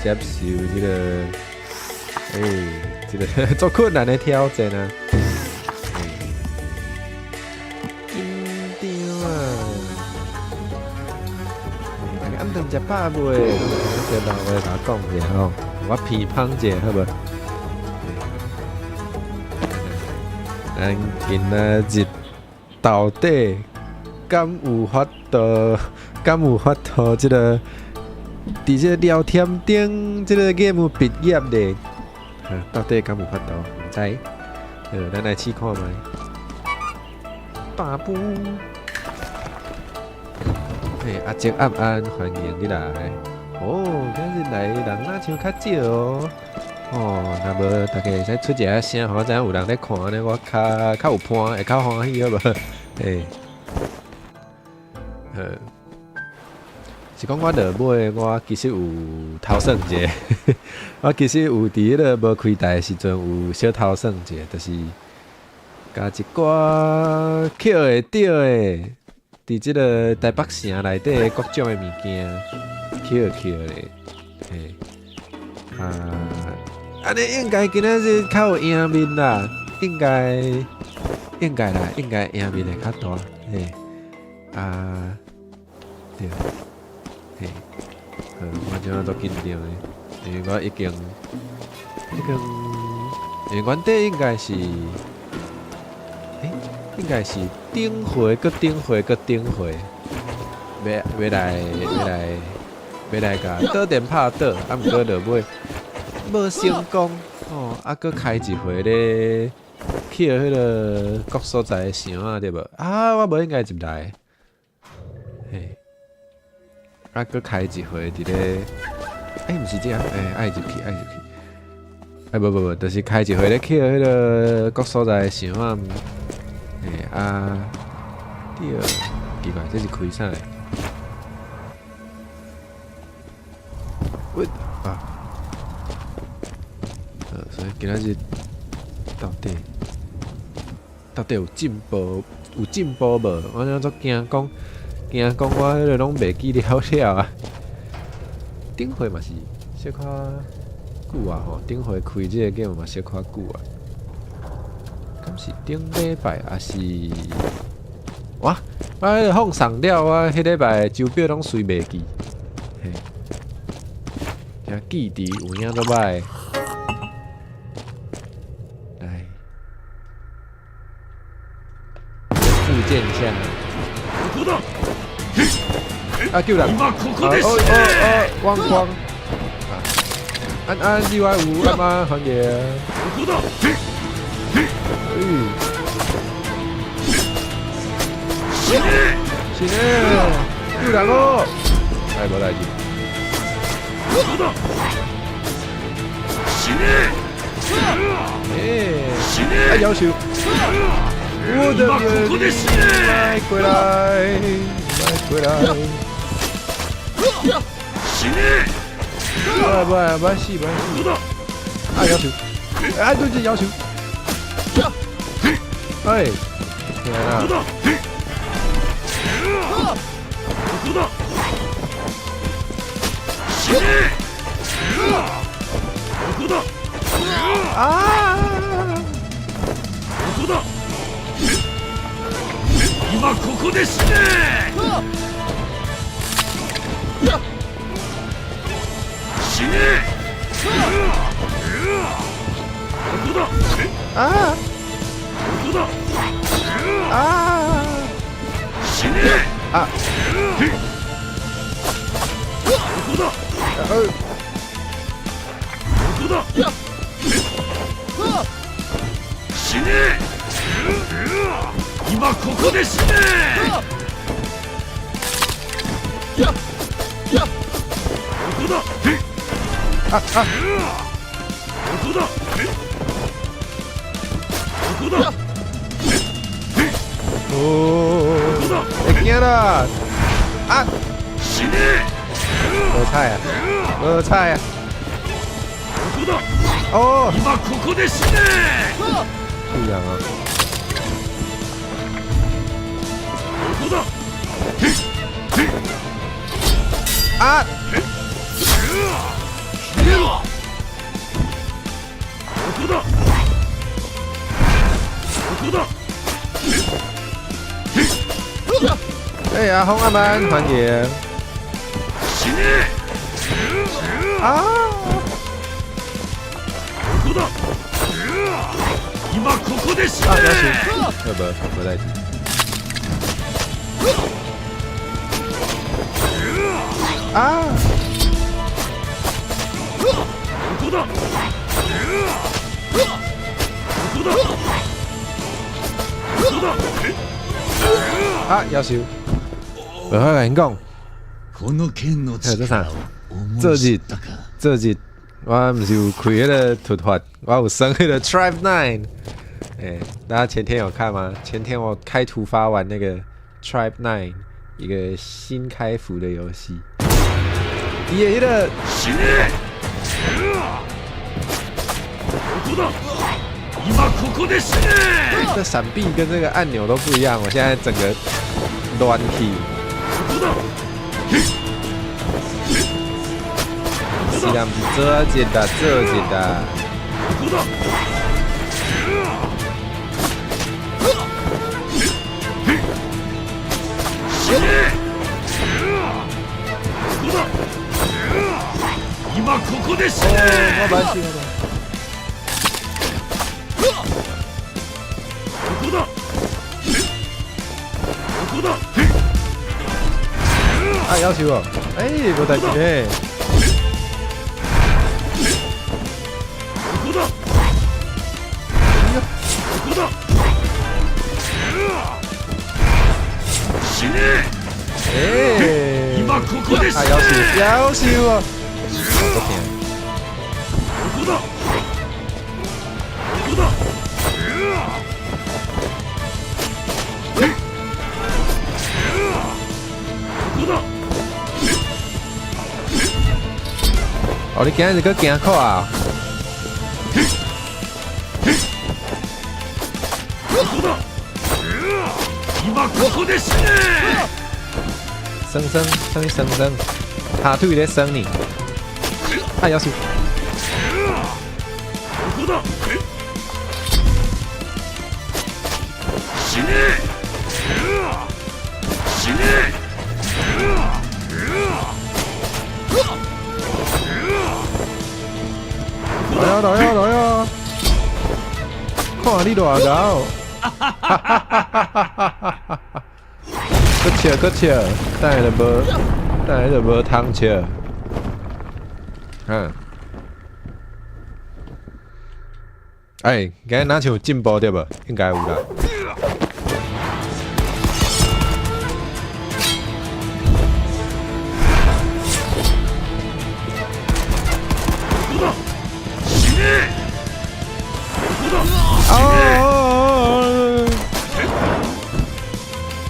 接受這個，欸，這個足困難的挑戰啊！緊張啊！大家暗頓食飽未？這老話共我講一下吼，我批判一下好無？咱今仔日到底敢有法度？敢有法度？這個佇這個聊天頂，這個 game 畢業咧？到底敢有法度？毋知。咱來試看覓。大步。欸，阿叔暗安，歡迎你來。哦，今日來人若像較少哦。哦，若無大家會使出一下聲，予我知影有人咧看呢，我較較有伴，會較歡喜好無？欸，好。是講我落尾，我其實有偷算一下，我其實有佇彼個無開台的時陣有小偷算一下，就是共一寡抾會著的，佇這個台北城內底各種的物件，抾抾咧，嘿，啊，按呢應該今仔日較有贏面啦，應該應該啦，應該贏面會較大，嘿，啊，對。嘿，好，我這馬足緊張的，因為我已經已經，因為原底應該是，欸，應該是頂回閣頂回閣頂回，欲欲來欲來欲來共導電拍倒，啊，毋過落尾無成功，哦，啊，閣開一回咧，去予彼個各所在的城啊，對無？啊，我無應該入來，嘿。啊，閣開一回佇咧，欸，毋是這樣，欸，愛入去，愛入去，欸，無無無，就是開一回咧去彼個各所在的城啊，欸啊，對，奇怪，這是開啥的？喂，啊，所以今仔日到底到底有進步有進步無？我這足驚講。驚講我彼個攏袂記了了啊！頂回嘛是小可久啊吼，頂回開這個 game 嘛小可久啊。敢是頂禮拜抑是？哇！我彼個放送了，我彼禮拜周表攏隨袂記。嘿，這記憶有影足歹。來，復健一下。啊！救人！啊哦哦哦！汪光！安安 D Y 五，安安歡迎。嗯。是呢，救人哦！哎，無代誌。欸！啊，夭壽！我的天！來過來，來過來。不不不死不死！啊夭壽！啊對對夭壽！哎，天啊！啊！今ここで死ね。死ね。ここだ。啊！ここだ。啊！死ね。啊！ここだ。ここだ。死ね。今ここで死ね。ここだ。啊啊！ここだ。ここだ。哦！會驚啦！啊！死ね。無彩啊！無彩啊！ここだ。哦！今ここで死ね。是啊。ここだ。啊！哎，阿紅阿曼，歡迎。死ね。啊！ここだ。今ここで死啊，ね。要死！無無無代誌。啊！ここだ。ここだ。ここだ。啊，夭壽！無我共𪜶講，この剣の力を思這い知日ったか。這日我毋是有開彼个突發，我有升彼個 Tribe Nine。哎，大家前天有看嗎？前天我開圖發玩那個 Tribe Nine，一個新開服的遊戲。伊的彼个死ね。ここだ。今ここで死ね。這閃避跟這個按鈕都不一樣，我現在整個亂去。ここだ。是啦，毋是做啊一啦，做一啦。ここだ。死ね。ここだ。今ここで死ね。我歹勢。ここだ。ここだ。啊，夭壽哦！哎，無代誌呢。ここだ。ここだ。死ね。哎，今ここで死啊，ね。夭壽，夭壽哦！好痛。ここだ。ここだ。ここだ。哦，你今日閣行苦啊？ここだ。今ここで死ね。酸酸，啥物酸酸？跤腿咧酸呢？啊，夭壽！ここだ。死ね。死ね。來啊來啊來啊！看你偌𠢕！閣笑閣笑，等下就無，等下就無通笑。嗯。哎，今日若像有進步對無？應該有啦。ここだ。死ね。ここだ。哦！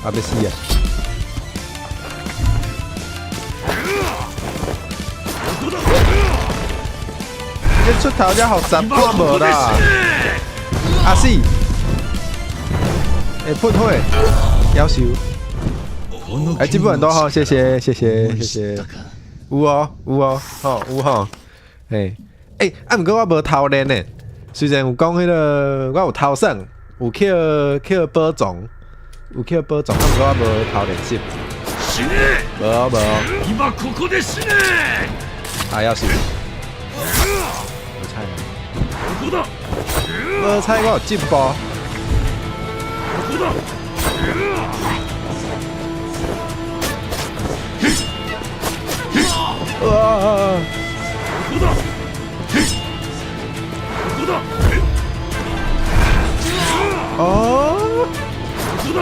啊，欲死啊！ここだ。這出頭才予十今看ここで無啦死！ね。阿死！會噴火，夭壽！哎，進步很多哈，謝謝謝謝謝謝。有哦有哦，吼有吼。哎欸，啊，毋過我無偷練呢。雖然有講彼个，我有偷耍，有去去寶藏，有去寶藏，啊，毋過我無偷練習。死ね。無哦無哦。今ここで死ね。啊，夭壽！無彩，ここだ。無彩，我有進步。ここだ。哇！ここだ。ここだ。哦！ここだ。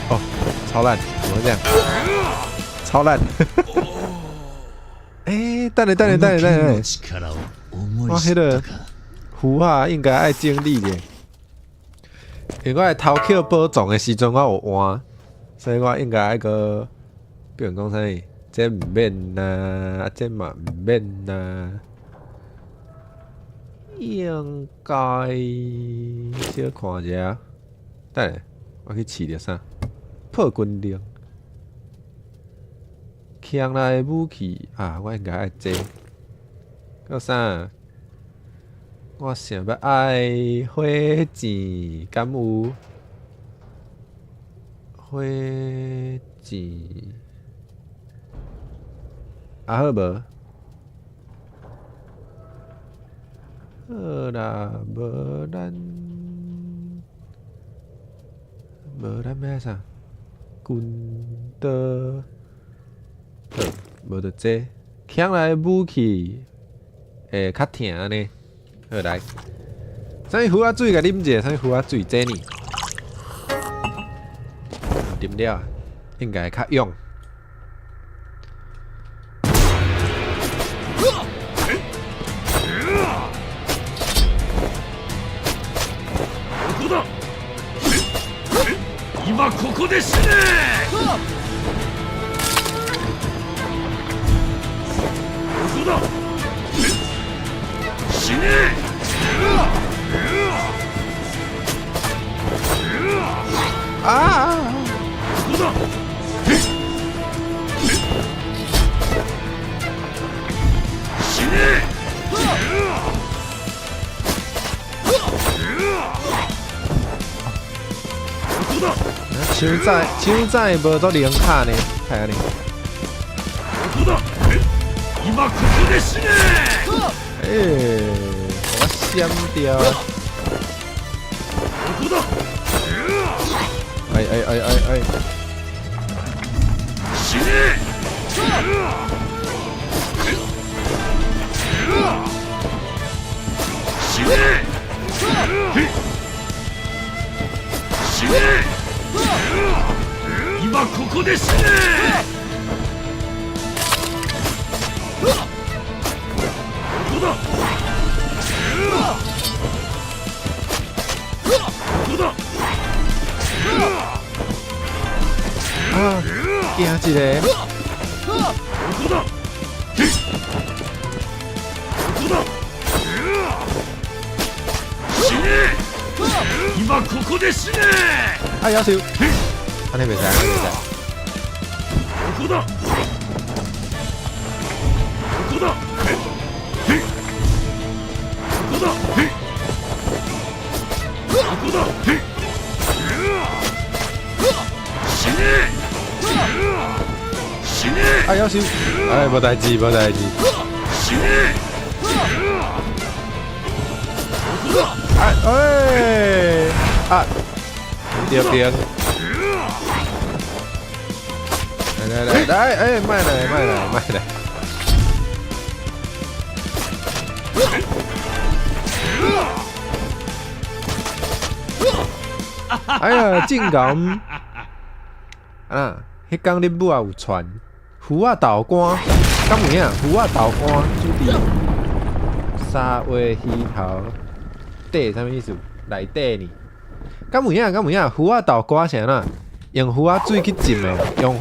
哦，超爛，怎麼會這樣？超爛！欸，等下等下等下等下，我彼个符啊應該愛整理者，因為我偷抾寶藏的時陣我有換，所以我應該愛閣，比如講啥物，這毋免啦，啊這嘛毋免啦，應該小看一下。等下，我去試著啥？破軍令，強來的武器啊，我應該愛這。閣啥？我想欲愛火箭，敢有？火箭，啊好無？好啦，無咱欲按啥？軍刀，好，無就這，搶來武器會較疼按呢。好來，啥物符仔水共啉者？啥物符仔水？這呢？啉了，應該較勇。ここだ。今ここで死ね。ここだ。死ね。啊！ここだ。死ね。ここだ。手指手指無足靈巧呢，係按呢。ここだ。今ここで死ね。欸，我閃掉。ここだ。哎哎哎哎哎！死ね。死ね。死ね。今ここで死ね。ここだ。ここだ。啊！驚一个。ここだ。ここだ。死ね。今ここで死ね。啊！夭壽。按呢袂使，按呢袂使。ここだ。ここだ。ここだ。ここだ。死ね。死ね。啊！夭壽。哎，無代誌，無代誌。死ね。ここだ。啊！哎！啊！對邊。來來來，哎，莫來莫來莫來。哎呀，真𠢕啊！彼工恁母也有傳符仔豆乾，敢有影？符仔豆乾主持三月魚頭底啥物意思？內底呢？敢有影？敢有影？符仔豆乾是按怎？用符仔水去浸的，用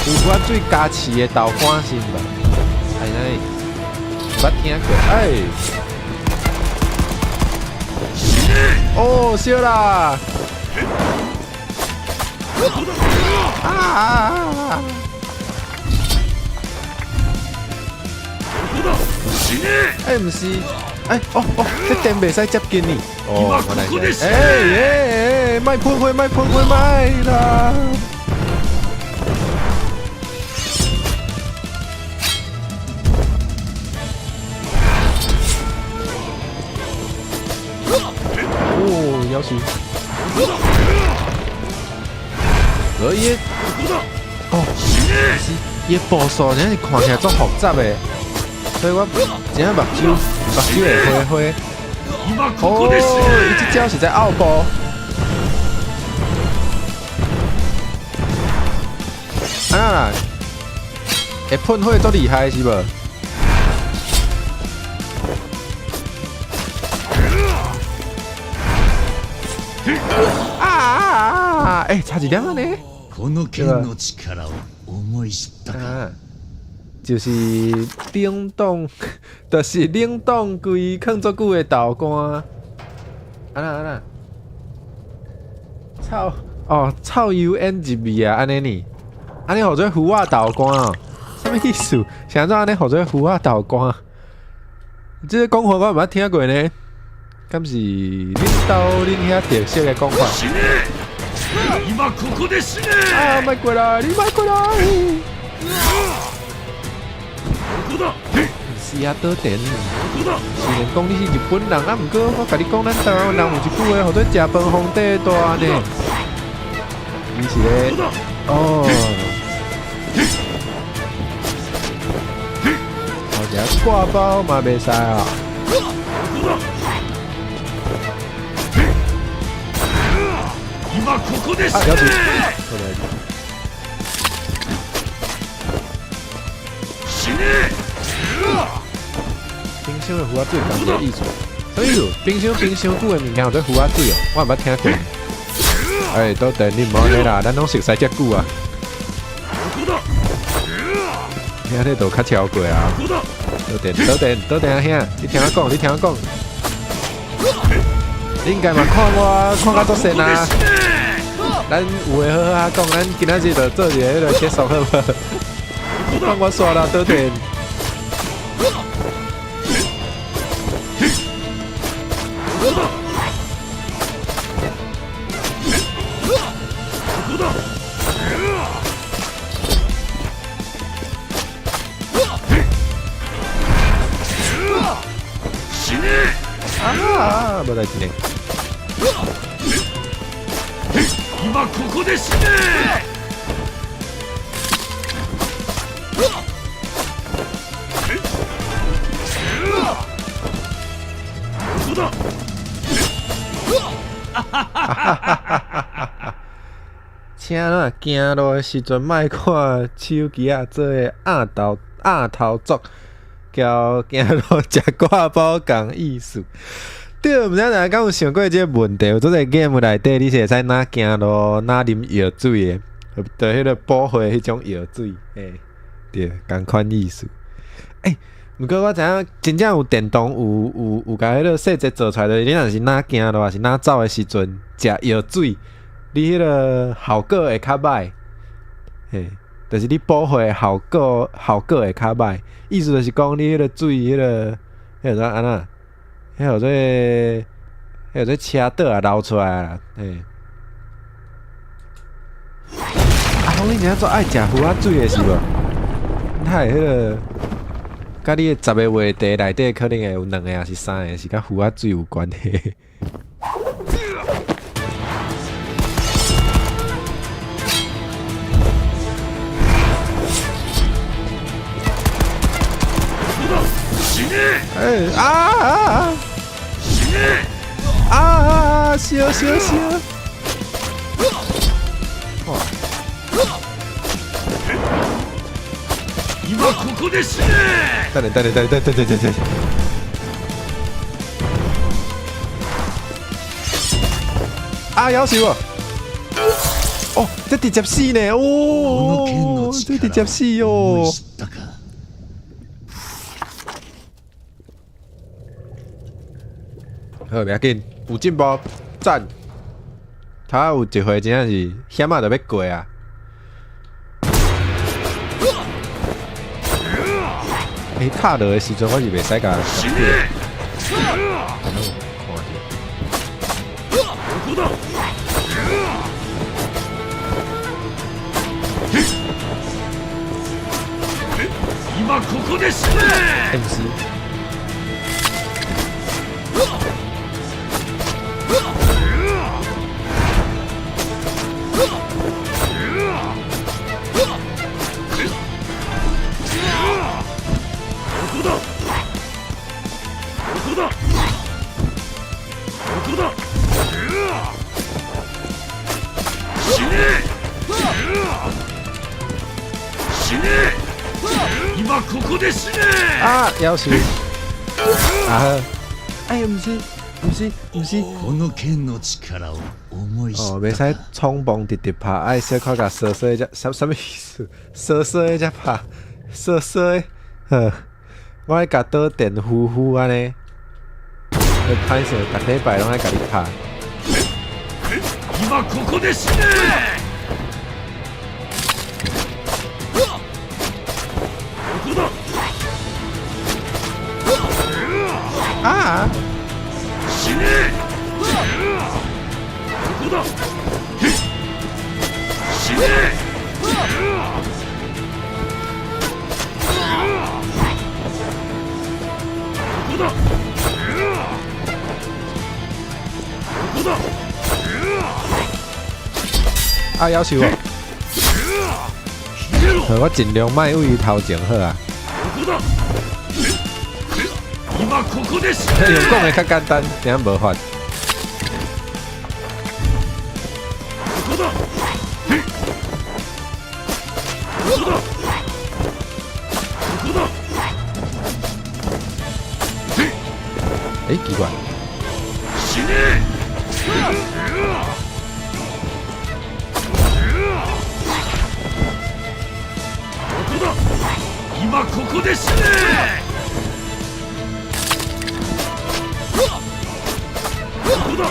符仔水加持的豆乾是毋？係哪？毋捌聽過？哎！哦，燒啦！啊！哎，毋是，哎，哦哦，這電袂使接近你。哦，原來是。哎哎哎，莫噴火，莫噴火，莫啦！哦，夭壽。而伊，哦，是伊步數真是看起來足複雜的，所以我真正目睭目睭會花花。哦，伊這招是在拗步。啊啦，會噴火足厲害是無？啊！欸，差一點仔呢。この剣の力を思い知ったか。就是冷凍，就是冷凍櫃囥足久的豆乾。啊啦啊啦，臭哦，臭油煙入味啊，按呢呢，按呢號做符仔豆乾哦，啥物意思？是按怎按呢號做符仔豆乾？這個講法我毋捌聽過呢，敢是恁兜恁遐特色的講法？今ここで死ね。啊！莫過來，你莫過來！ここだ。是啊，倒電。ここだ。雖然講你是日本人，啊，毋過我共你講，咱台灣人有一句話，號做食飯皇帝大呢。你是咧？哦。好，食掛包嘛袂使啊。今ここで死啊，了ね。解。死ね。冰箱的符仔水仝一个意思，啥意思？冰箱冰伤久的物件叫做符仔水哦，我毋捌聽過。哎，倒電你毋好按呢啦，咱攏熟似遮久啊。ここだ。兄，你都較超過啊！ここだ。倒電倒電倒電啊兄，你聽我講，你聽我講。你應該嘛看我看甲足順啊！咱有話好好仔講，咱今仔日就做一個彼个結束好無？放我煞啦，倒電。ここだ。死ね。啊，無代誌呢。今ここで死ね。ここだ。請咱行路的時陣，莫看手機仔做的鴨頭鴨頭族，交行路食掛包仝意思。對，毋知大家敢有想過這個問題？有做個 game 內底，你是會使哪行路哪啉藥水的，就彼個補血彼種藥水，欸，對，仝款意思。欸，毋過我知影真正有電動有共彼個細節做出來，就是你若是哪行路，抑是哪走的時陣，食藥水，你彼個效果會較歹，嘿，就是你補血效果效果會較歹。意思就是講，你彼個水，彼個彼個按怎？彼號做彼號做車倒啊流出來啦，嘿。阿峰，你真正足愛食符仔水的是無？你會彼個，佮你的十个話題內底可能會有兩個抑是三個是佮符仔水有關係。ここだ。死ね。欸啊啊死ね。啊啊！燒燒燒！哇！今ここで死ね。等下等下等下等等等等。啊！夭壽我！哦，這直接死呢！哦，這直接死哦！好，袂要緊，有進步，讚。他有一回真正是險仔就欲過啊！欸，卡落的時陣我是袂使共。死ね。看著。ここだ。今ここで死ね。欸，毋是。ここだ。ここだ。ここだ。死ね。死ね。今ここで死ね。啊！夭壽。啊！哎，毋是，毋是，毋是。この剣の力を思い知哦，袂使衝鋒直直拍，愛小可共趖趖才啥啥物意思？趖趖才拍，趖趖，呵，我愛共導電呼呼按呢，歹勢，逐禮拜攏愛共你拍。今ここで死ね。ここだ。啊！死ね。ここだ。死ね。ここだ。ここだ。啊，夭壽哦！消えろ。好，我盡量莫位伊頭前好啊。ここだ。今ここで死用ね。講的較簡單，點無法。ここだ。ここだ。ここだ。欸，奇怪，死ね。ここだ。今ここで死ね。ここだ。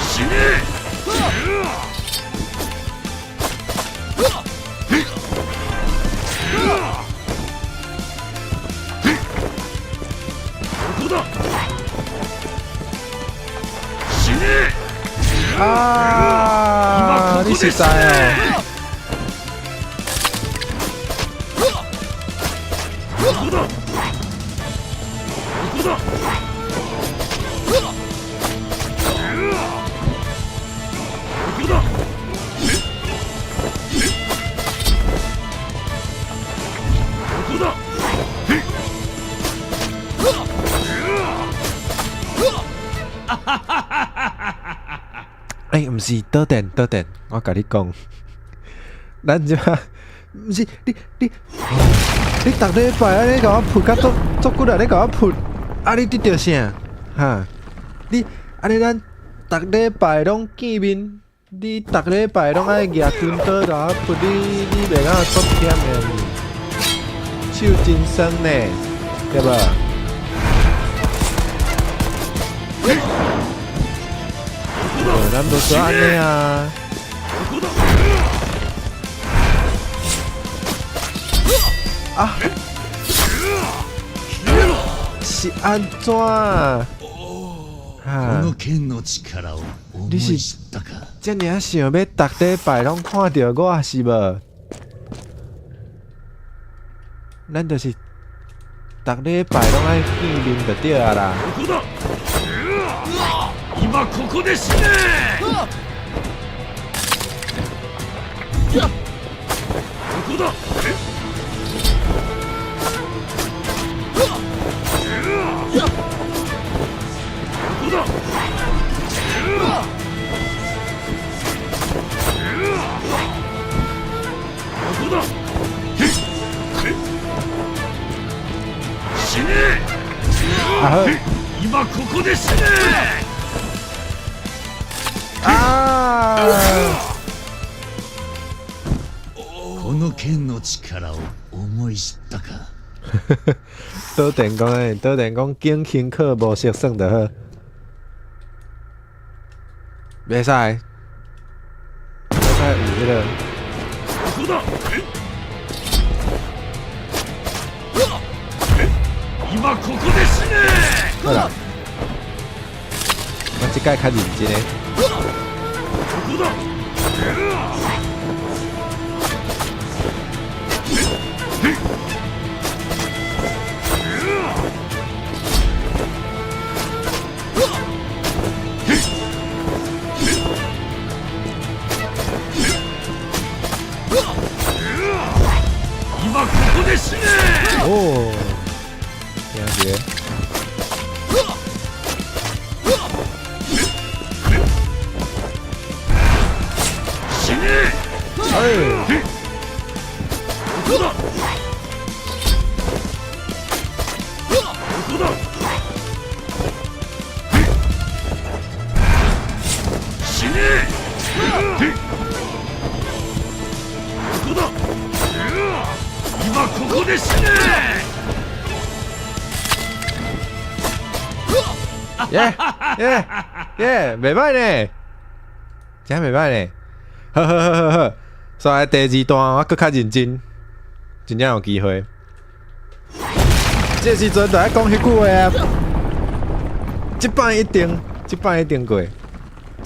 死ね。ここだ。死ね。啊，你實在哦。ここだ。ここだ。ここだ。ここだ。欸，毋是導電導電，我共你講，咱這毋是你你你逐禮拜按呢共我撲甲足足骨力，你共我撲，啊你得著啥？哈？你按呢咱逐禮拜攏見面，你逐禮拜攏愛舉軍刀共我撲，你你袂感覺足忝的？手真酸呢，對無？咱無說按呢啊。ここだ。啊！消えろ。是按怎啊？こ哈の剣の力を思い知ったか。遮爾仔想欲逐禮拜攏看著我是無？咱就是逐禮拜攏愛見面就對啊啦。ここだ。今ここで死ね。ここだ。ここだ。ここだ。死ね。啊好。今ここで死ね。啊！この剣の力を思い知ったか。導電講的，導電講景輕課無熟算就好。袂使，袂使有彼個。ここだ。今ここで死ね。好啦，我這擺較認真的。ここだ。今ここで死ね。哦，聽一下。死ね。哎，ここだ。ここだ。死ね。ここだ。今ここで死ね。耶耶耶，袂䆀呢，真袂䆀呢。好好好好好，所以第二段我閣較認真，真正有機會。這時陣就愛講彼句話啊，這擺一定，這擺一定過，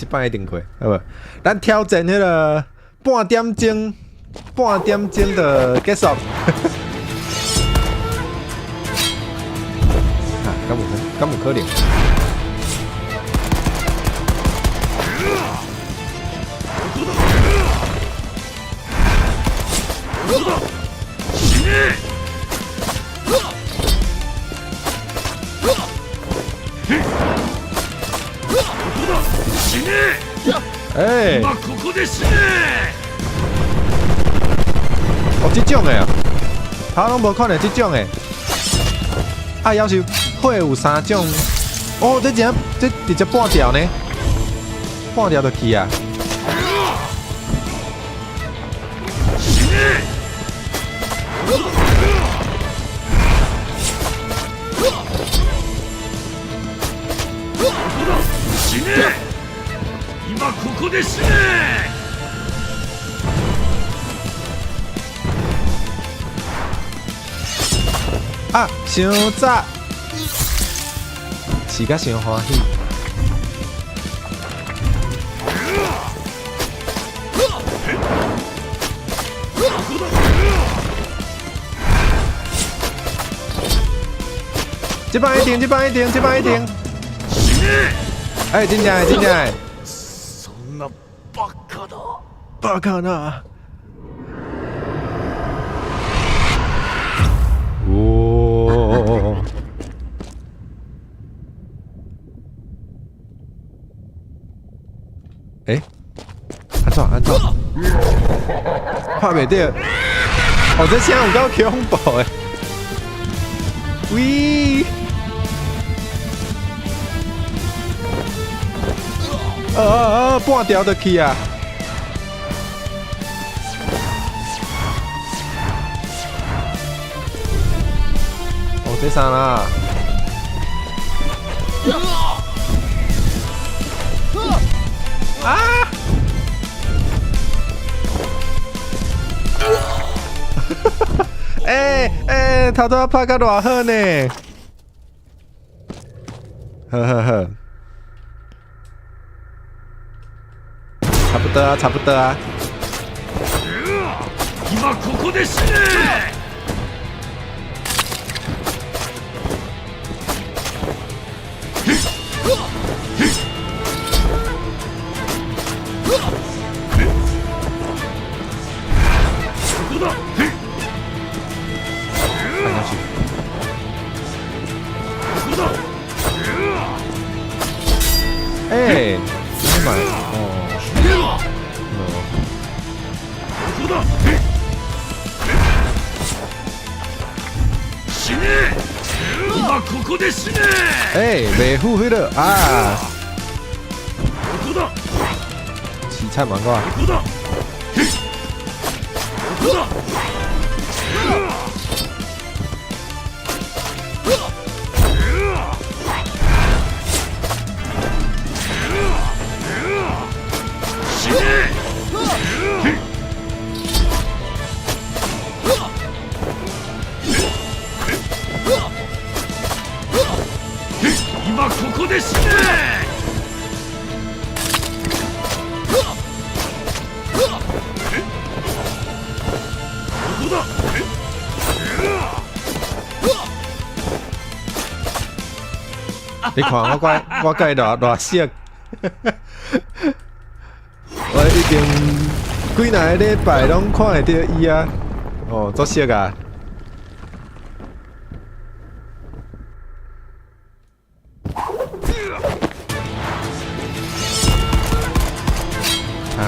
這擺一定過，好無？咱挑戰彼个半點鐘，半點鐘就結束。啊，敢有敢有可能？死ね。死ね。欸，今ここで死ね。哦，這種的啊，頭攏無看著這種的。啊，夭壽，火有三種。哦，這真這直接半條呢，半條就去啊。死ね。死ね。今ここで死ね。啊，傷早，飼甲傷歡喜。這擺一定，這擺一定，這擺一定。死ね。哎，真正的，真正的。そんなバカだ。バカな。哦。欸，按怎按怎？拍袂著。哦，這聲有夠恐怖的。喂！啊啊！半條就去啊！哦，這啥啦？啊！欸欸，頭拄仔拍甲偌好呢！好好好，差不多啊，差不多啊。今ここで死ね。ここだ。按下去。ここだ。欸，你買哦。哦。ここだ。死ね。今ここで死ね。欸，袂赴彼个啊！ここだ。凄慘嘛我。ここだ。ここだ。死ね。今ここで死ね。ここだ。你看我怪我怪偌偌熟，我已經幾若个禮拜攏看會著伊啊！哦，足熟啊！啊，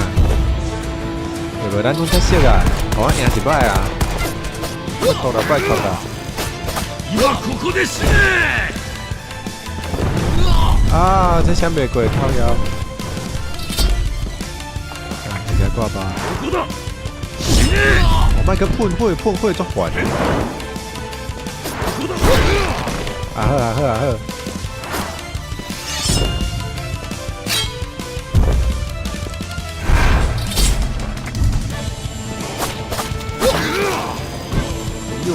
對無？咱攏遮熟啊，予我贏一擺啊！拜託啦，拜託啦！今ここで死ね。啊，這閃袂過靠腰。啊，直接掛吧。ここだ。死ね。我莫閣噴火，噴火足煩。ここだ。啊好啊好啊好。喲，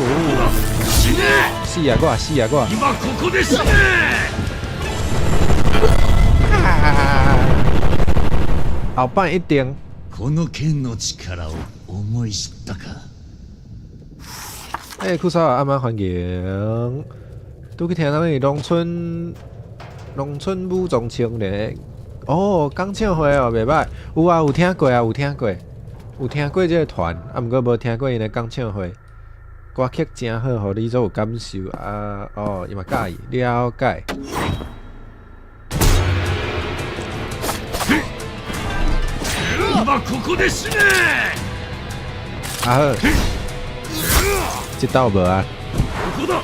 死ね。死啊我，死啊我！今ここで死ね。啊！後擺一定。この剣の力を思い知ったか。欸，酷嫂阿媽歡迎。拄去聽啥物農村武裝青年哦，講唱會哦，袂歹。有啊，有聽過啊，有聽過，有聽過這個團，啊，毋過無聽過𪜶的講唱會。歌曲誠好，予你足有感受啊！哦，伊嘛佮意，了解。今ここで死ね。啊好，這道無啊。ここだ。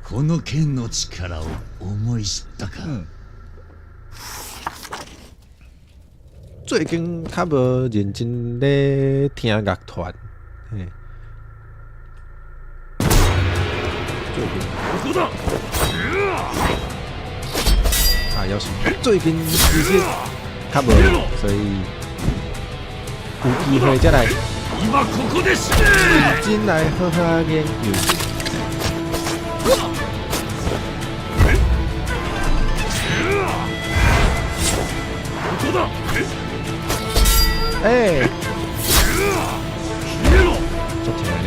この剣の力を思い知ったか。最近較無認真咧聽樂團，嘿。最近。ここだ。啊，猶是最近其實較無，所以有機會再來今ここで死ね。認真來好好研究。ここだ。欸，消えろ。足疼呢。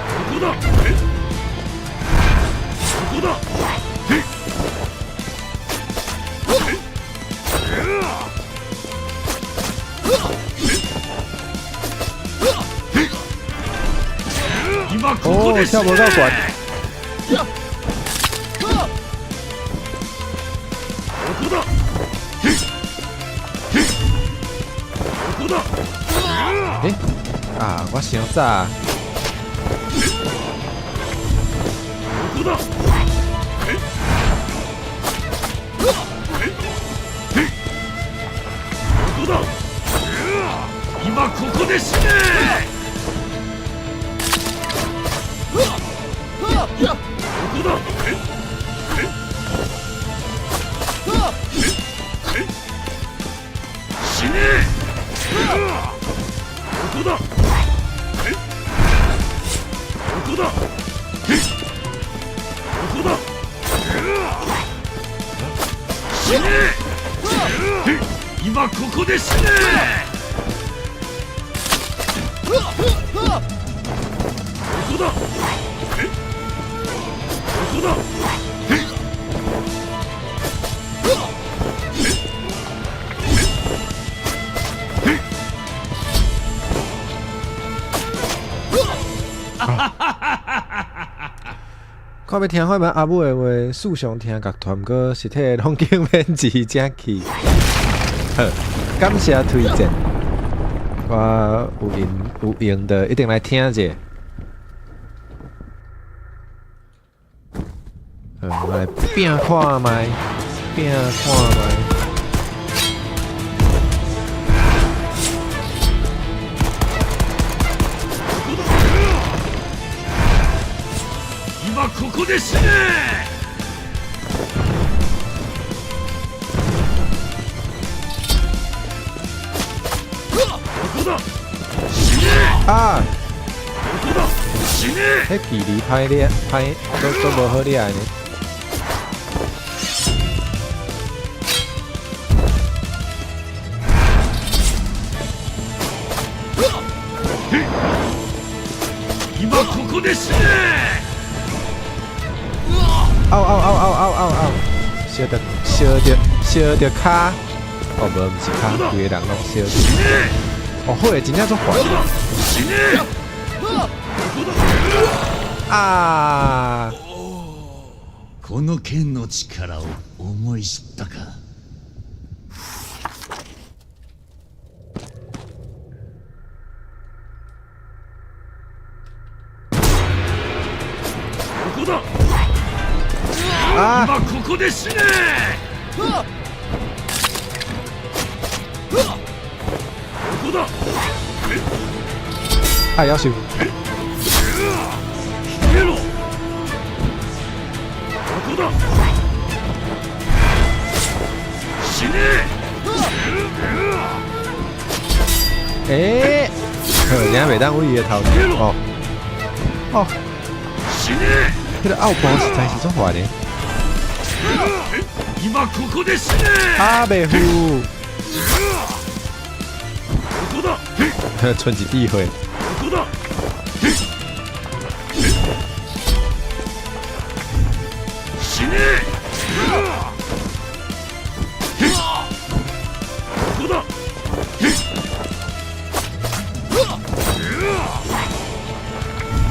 ここだ。ここだ。今ここ哦，で死跳無ね。夠懸。ここだ。ここだ。欸，啊，我傷早。ここだ。ここだ。今ここで死ね。ここだ。死ね。ここだ。ここだ。ここだ。死ね。今ここで死ね。ここだ。ここだ。看欲聽看覓阿母的話，四常聽樂團，毋過實體攏經免錢才去。好，感謝推薦，我有閒有閒的一定來聽者。好，我來拼看覓，拼看覓。今ここで死ね。ここだ。死ね。啊！ここだ。死ね。彼距離歹掠，歹都無好掠呢。今ここで死ね。嗷嗷嗷嗷嗷嗷嗷！燒著燒著燒著跤，哦無，毋是跤，規个人攏燒著。哦，火真正足煩。死ね。啊！この剣の力を思い知ったか。ここだ。啊！今ここで死ね。ここだ。啊，夭壽。消えろ。ここだ。死ね。欸，好，真袂當為伊的頭前哦。哦，死ね。彼个奧步實在是足煩的。今ここで死ね。啊，袂赴。ここだ。賰一滴血。ここだ。死ね。ここだ。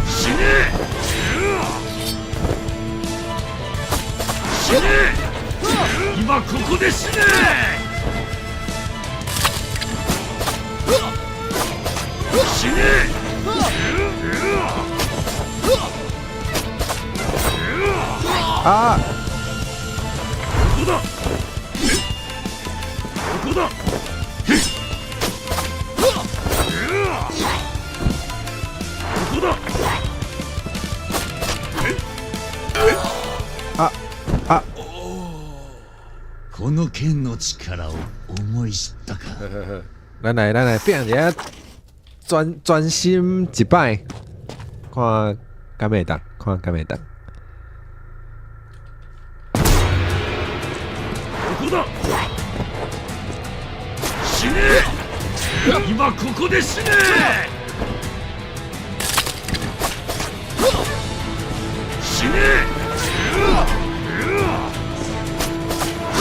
死ね。死ね。今ここで死ね。死ね。啊！ここだ。ここだ。ここだ。啊啊！この剣の力を思い知ったか。咱來咱來變一下，專專心一擺，看敢會當，看敢會當。ここだ。死ね。今ここで死ね。死ね。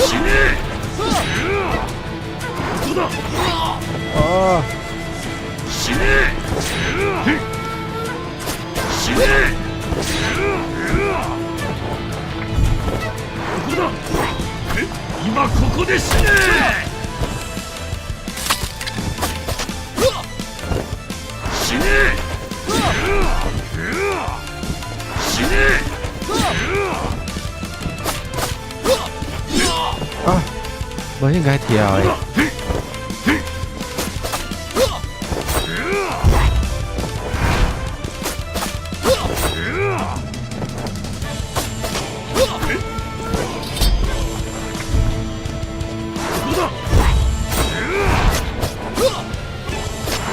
死ね。ここだ。哦！死ね。死ね。ここだ。今ここで死ね。死ね。死ね。啊！無應該跳的。ここだ。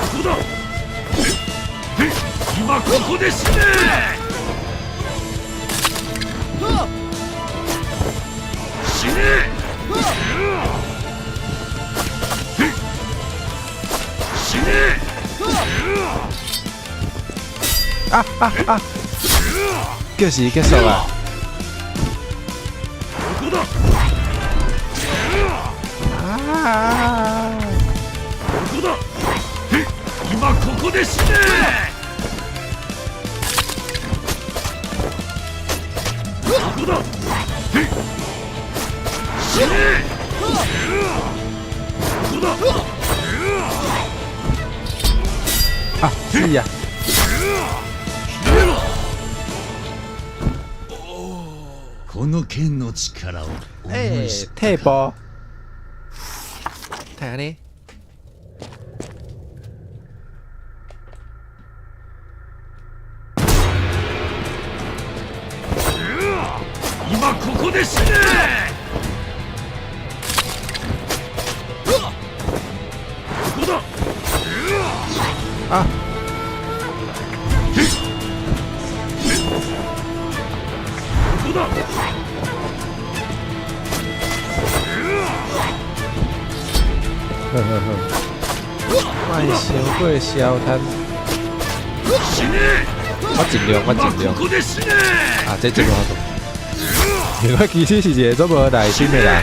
ここだ。今ここで死ね。死ね。死ね。啊啊啊！計時結束啊！ここだ。啊！ここだ。今ここで死ね。ここだ。死ね。ここだ。啊！是啊！この剣の力を思い知った退步。睇下呢？今ここで死ね。ここだ。啊！ここだ。呵呵呵，莫傷過消攤。死ね。我盡量，我盡量。今ここで死ね。啊，這這無法度。因為我其實是一個足無耐心的人。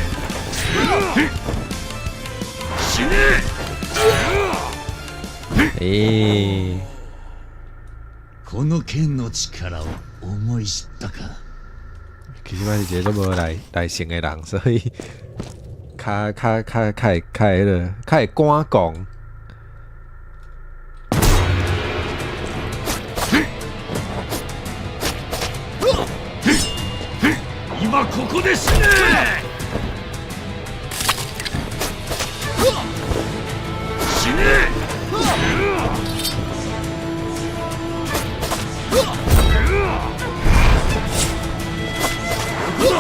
死ね。欸，この剣の力を思い知ったか。其實我是一個足無耐耐性的人，所以較較較較會較會彼個較會趕講。今ここで死ね。死ね。ここだ。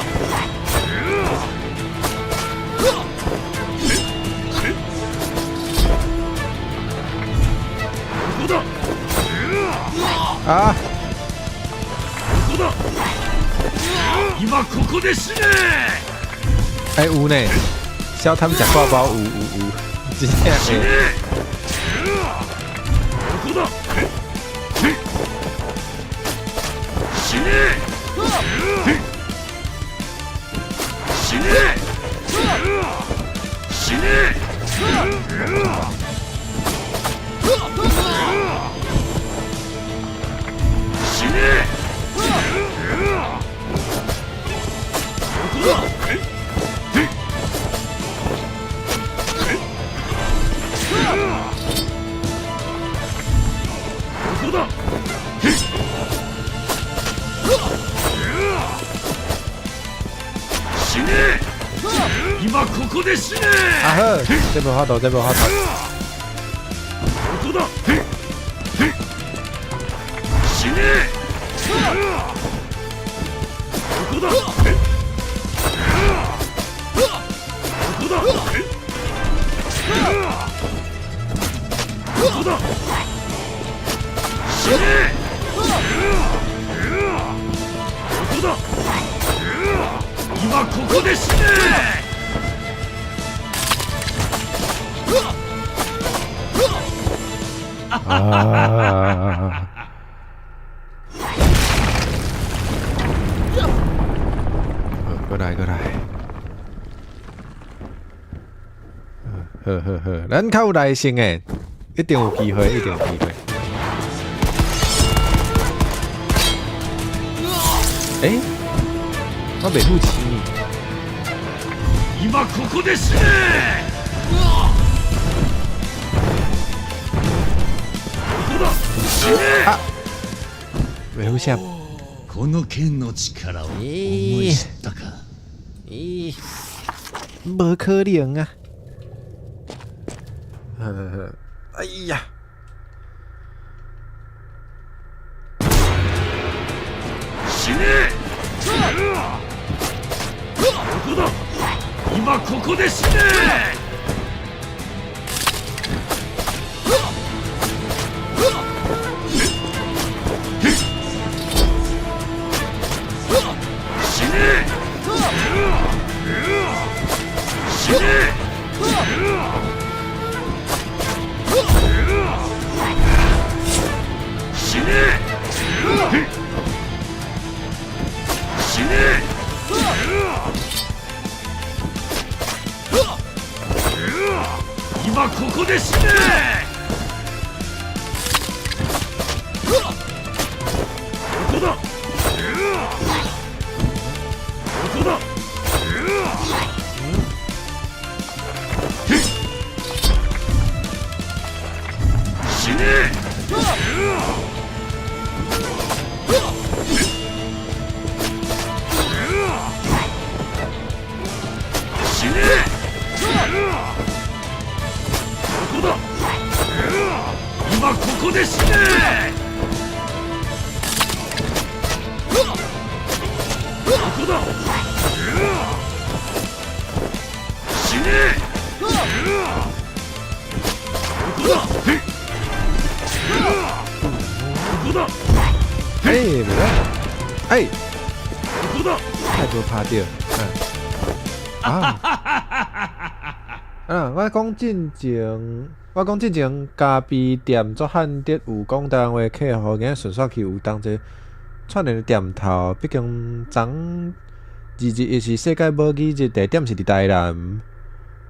ここだ。啊！ここだ。今ここで死ね。欸，有呢，小貪食掛包有有有，真正死ね。會。ここだ。死ね。死ね。死ね。死ね。ここだ。ここだ。死ね。今ここで死ね。啊好，這無法度，這無法度。ここだ。死ね。ここだ。ここだ。ここだ。死ね。ここだ。今ここで死ね。啊！過來過來。好好好，咱較有耐性的，一定有機會，一定有機會。欸，我袂付錢呢。今ここで死ね。ここだ。死ね。袂付啥？この剣の力を思い知ったか。咦，無可能啊！哎呀！死ね。ここだ。今ここで死ね。死ね。死ね。死ね。死ね。今ここで死ね。ここだ。ここだ。死ね。死ね。ここだ。今ここで死ね。ここだ。死ね。ここだ。ここだ。欸，袂歹。欸，ここだ。太無拍著。啊！啊！我講進前，我講進前咖啡店做漢德有講台灣話客戶，今日順煞去有當一串聯的店頭，畢竟昨21是世界母語日，地點是佇台南，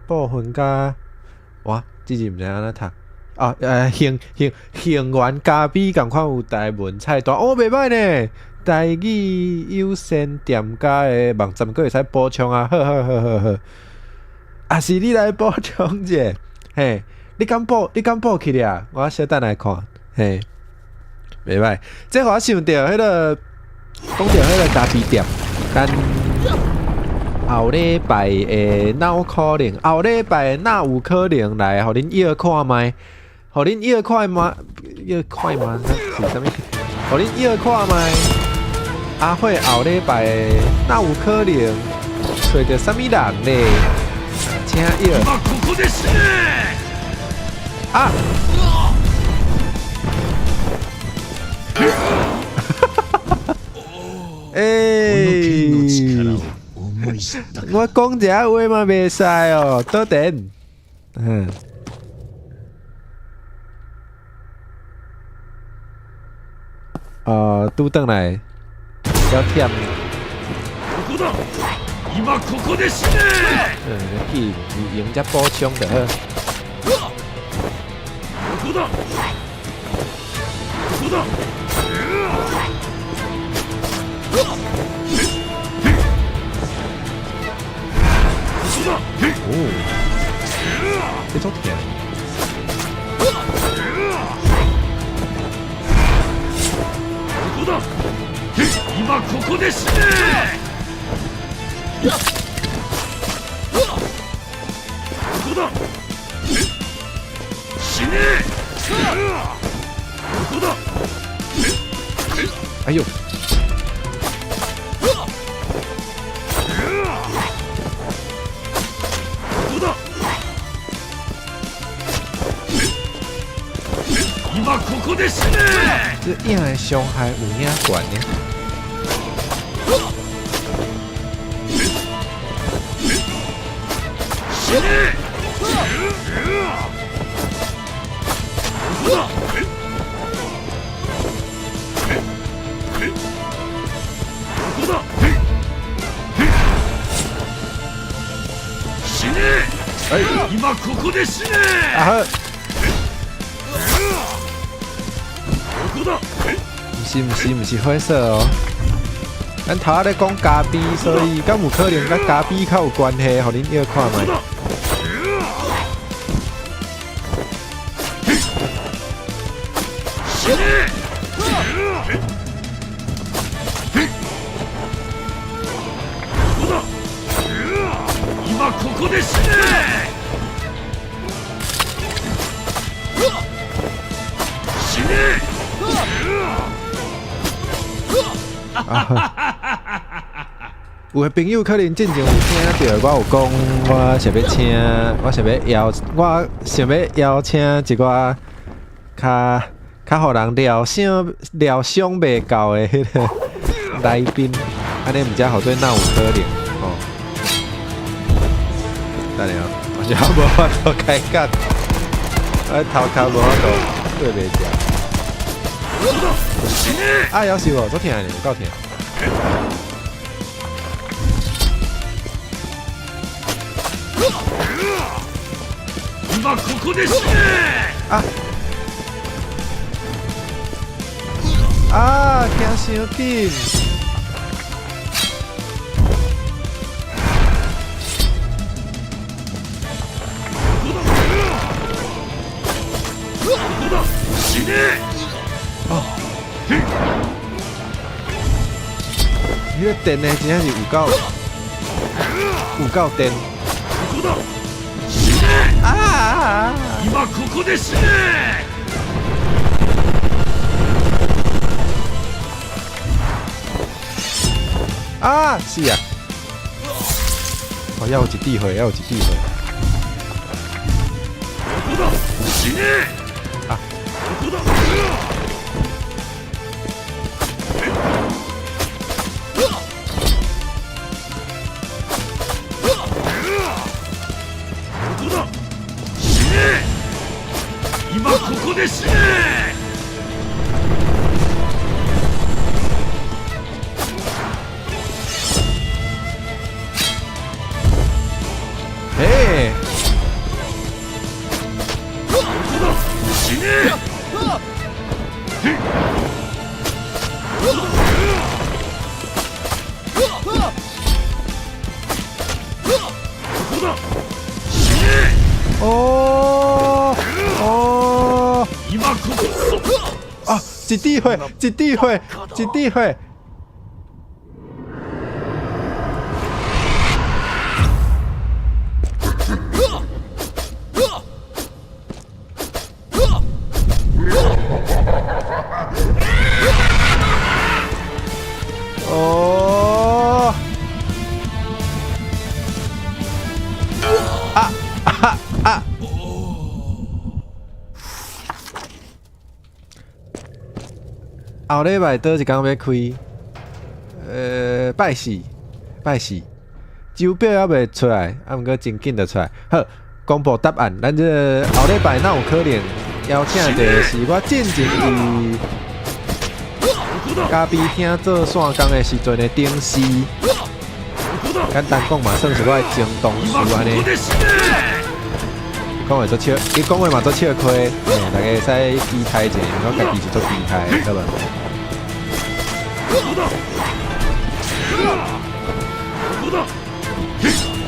部分甲哇，這字毋知按怎讀。啊，杏園咖啡仝款有台文菜單，哦，袂歹呢。台語優先店家的網站，閣會使補充啊！好好好好好，啊是你來補充者，嘿，你敢補起來？我小等來看，嘿，袂歹。這予我想著彼个，講著彼个咖啡店，咱後禮拜的哪有可能？後禮拜哪有可能來？予恁約看覓？予恁約看覓？約看覓？是啥物？予恁約看覓？阿慧後禮拜哪有可能揣著啥物人咧？請約。今ここで死ね。啊！この剣の欸，我講這話嘛袂使哦，倒電。嗯。拄轉來，了忝。ここだ。今ここで死ね。嗯，去有閒才補充就好。ここだ。ここだ。ここだ。哦，這足疼。ここだ。今ここで死ね。ここだ。死ね。ここだ。哎喲！ここだ。今ここで死ね。這影的傷害有影懸呢？死ね。ここだ。ここだ。死ね。哎，今ここで死ね。啊好，ここだ。毋是毋是毋是火色哦。咱頭仔咧講咖啡，所以敢有可能佮咖啡較有關係，予恁約看覓。ここだ。死ね。ここだ。今ここで死ね。死ね。啊，有的朋友可能進前有聽著我有講，我想欲請，我想欲邀，我想欲邀請一寡較較予人料想料想袂到的彼个來賓，按呢毋知號做哪有可能吼。等下，我是猶無法度開講，我頭殼無法度對袂著。ここだ。死ね。啊，猶是無，足疼的，有夠疼。今ここで死ね。啊！啊！行傷緊。ここだ。死ね。哦。彼个電呢，真正是有夠有夠電。ここだ。死ね。啊！今ここで死ね。啊！是啊。哦，猶有一滴血，猶有一滴血。ここだ。死ね。啊！ここだ。ここだ。死ね。今ここで死ね。嘿！ここだ。死ね。ここだ。死ね。哦哦！今ここ。啊！一滴血，一滴血，一滴血。哦！啊啊啊！後禮拜佗一工欲開？拜四，拜四，手錶猶未出來，啊，毋過真緊就出來。好，公布答案，咱這個後禮拜哪有可能邀請的是我進前佇咖啡廳做線工的時陣的頂司，簡單講嘛，算是我的前同事按呢。講話足笑，伊講話嘛足笑虧，欸，大家會使期待一下，我家己是足期待的，好無？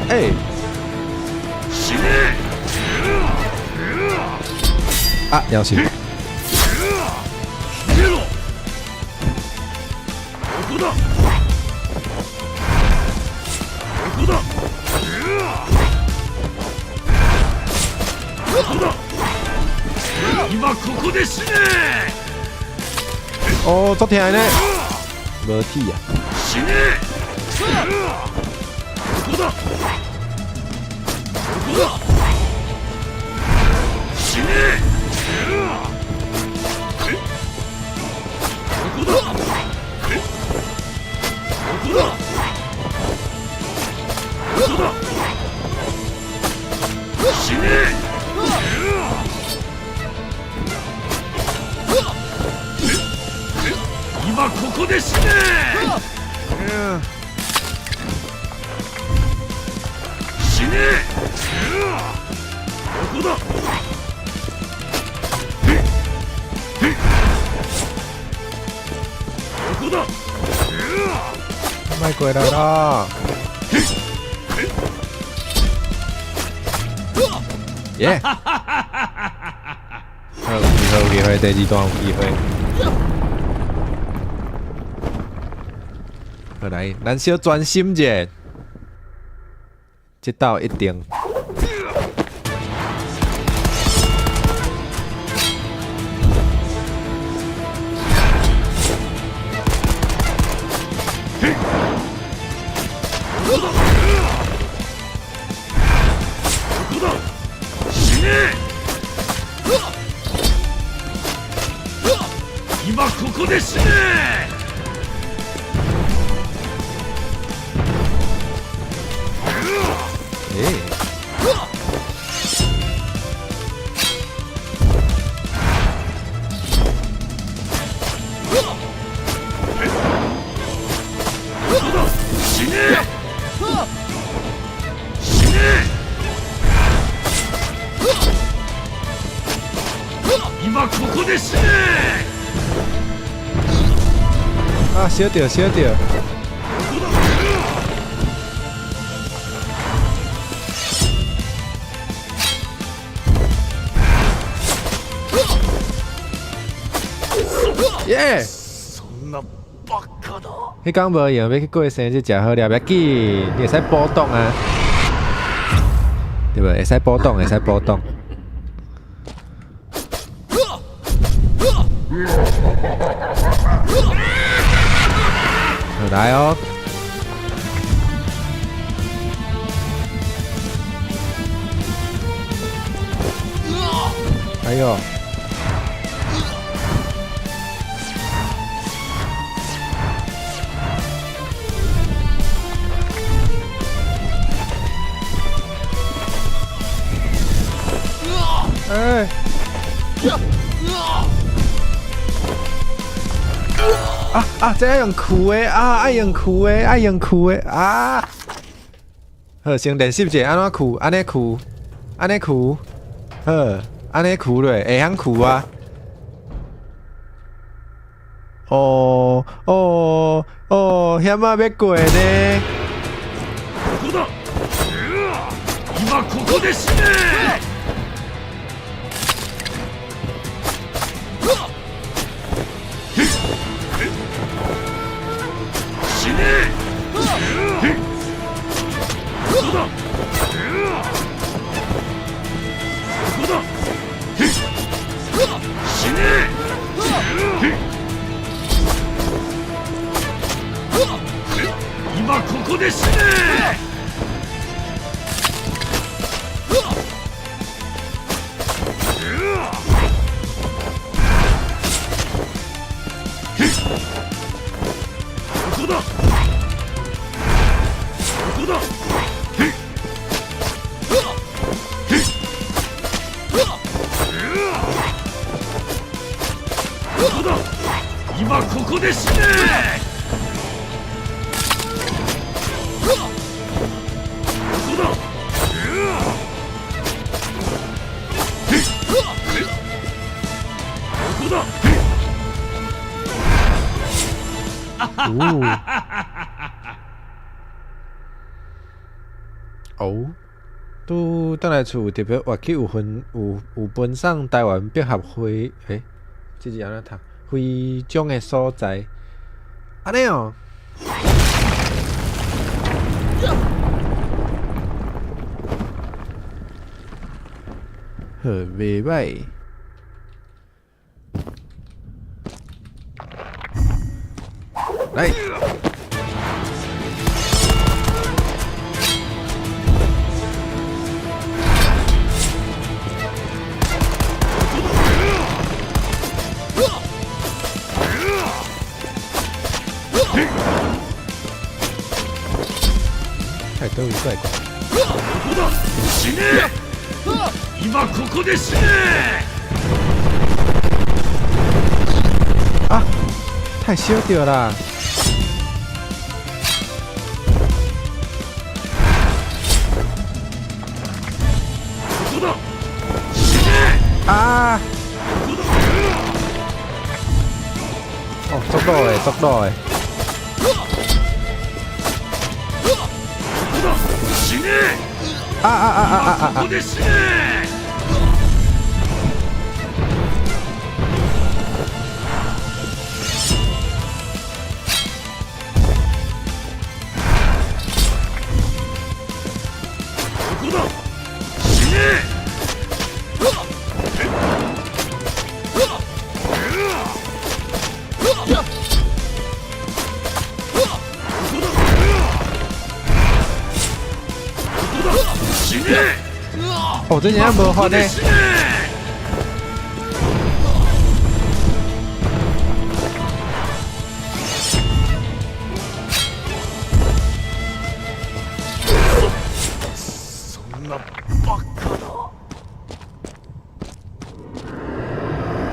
欸！啊，夭壽！哦，足疼呢，無鐵啊！莫過來啦！耶！好，有機會，有機會，第二段有機會。好來，咱小專心者，這道一定。啊！燒著燒著！耶！彼工無閒，欲去過生日食好料，欲緊，你會使補檔啊，對無？會使補檔，會使補檔。來哦！哎喲！哎！啊啊！這愛用跍的啊，愛用跍的，愛用跍的啊！好，先練習一下，按怎跍？按呢跍，按呢跍，好，按呢跍落，會曉跍啊！哦哦哦，險仔欲過呢！今ここで死ね！死ね！ここだ！ここだ！死ね！今ここで死ね！こだ。今ここで死ね。ここだ。ここだ。哦，哦，拄轉來厝特別樂曲有分有有分送台灣百合徽，欸，這字按怎讀？徽章的所在，按呢哦。好，袂䆀。來。太多位怪怪。ここだ。死ね。今ここで死ね。啊！太燒著啦！ここだ。死ね。啊！ここだ。哦，足落的，足落的。ここだ。死ね。啊啊啊啊啊啊！ここで死ね。ここだ。死ね。ここだ。ここだ。死ね。哦，這真正無法呢。死ね。そんなバカな。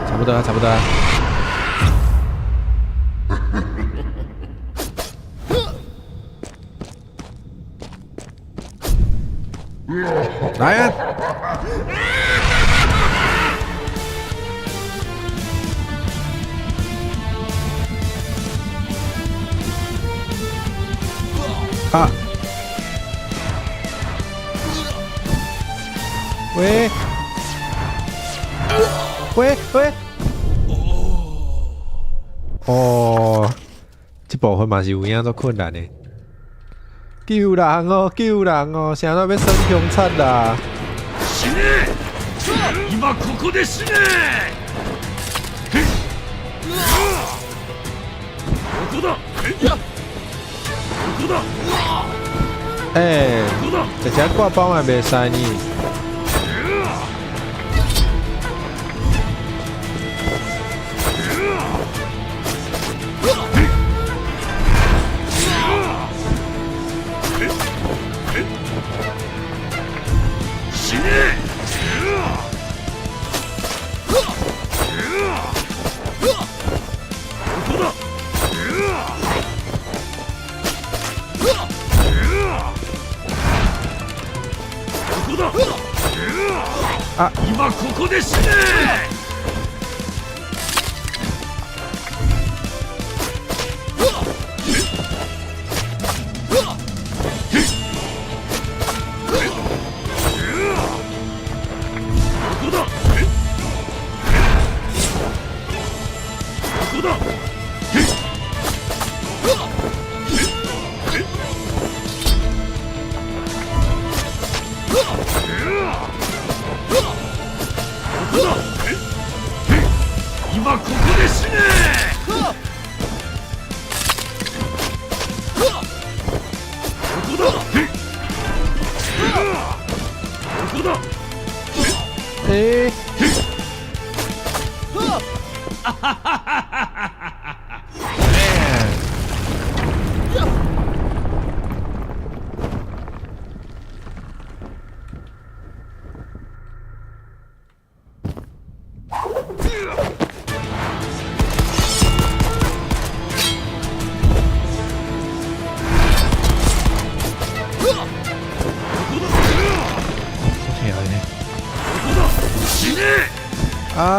差不多啊，差不多啊。來啊！啊！喂！喂喂！哦，這部分嘛是有影足困難的。救人哦，救人哦，啥都欲耍兇殘啦！死ね。今ここで死ね。ここだ。ここだ。欸，ここだ。直接掛包嘛袂使呢。死ね。ここだ。ここだ。啊！今ここで死ね。ここだ。ここだ。ここだ。今ここで死ね。ここだ。ここだ。欸！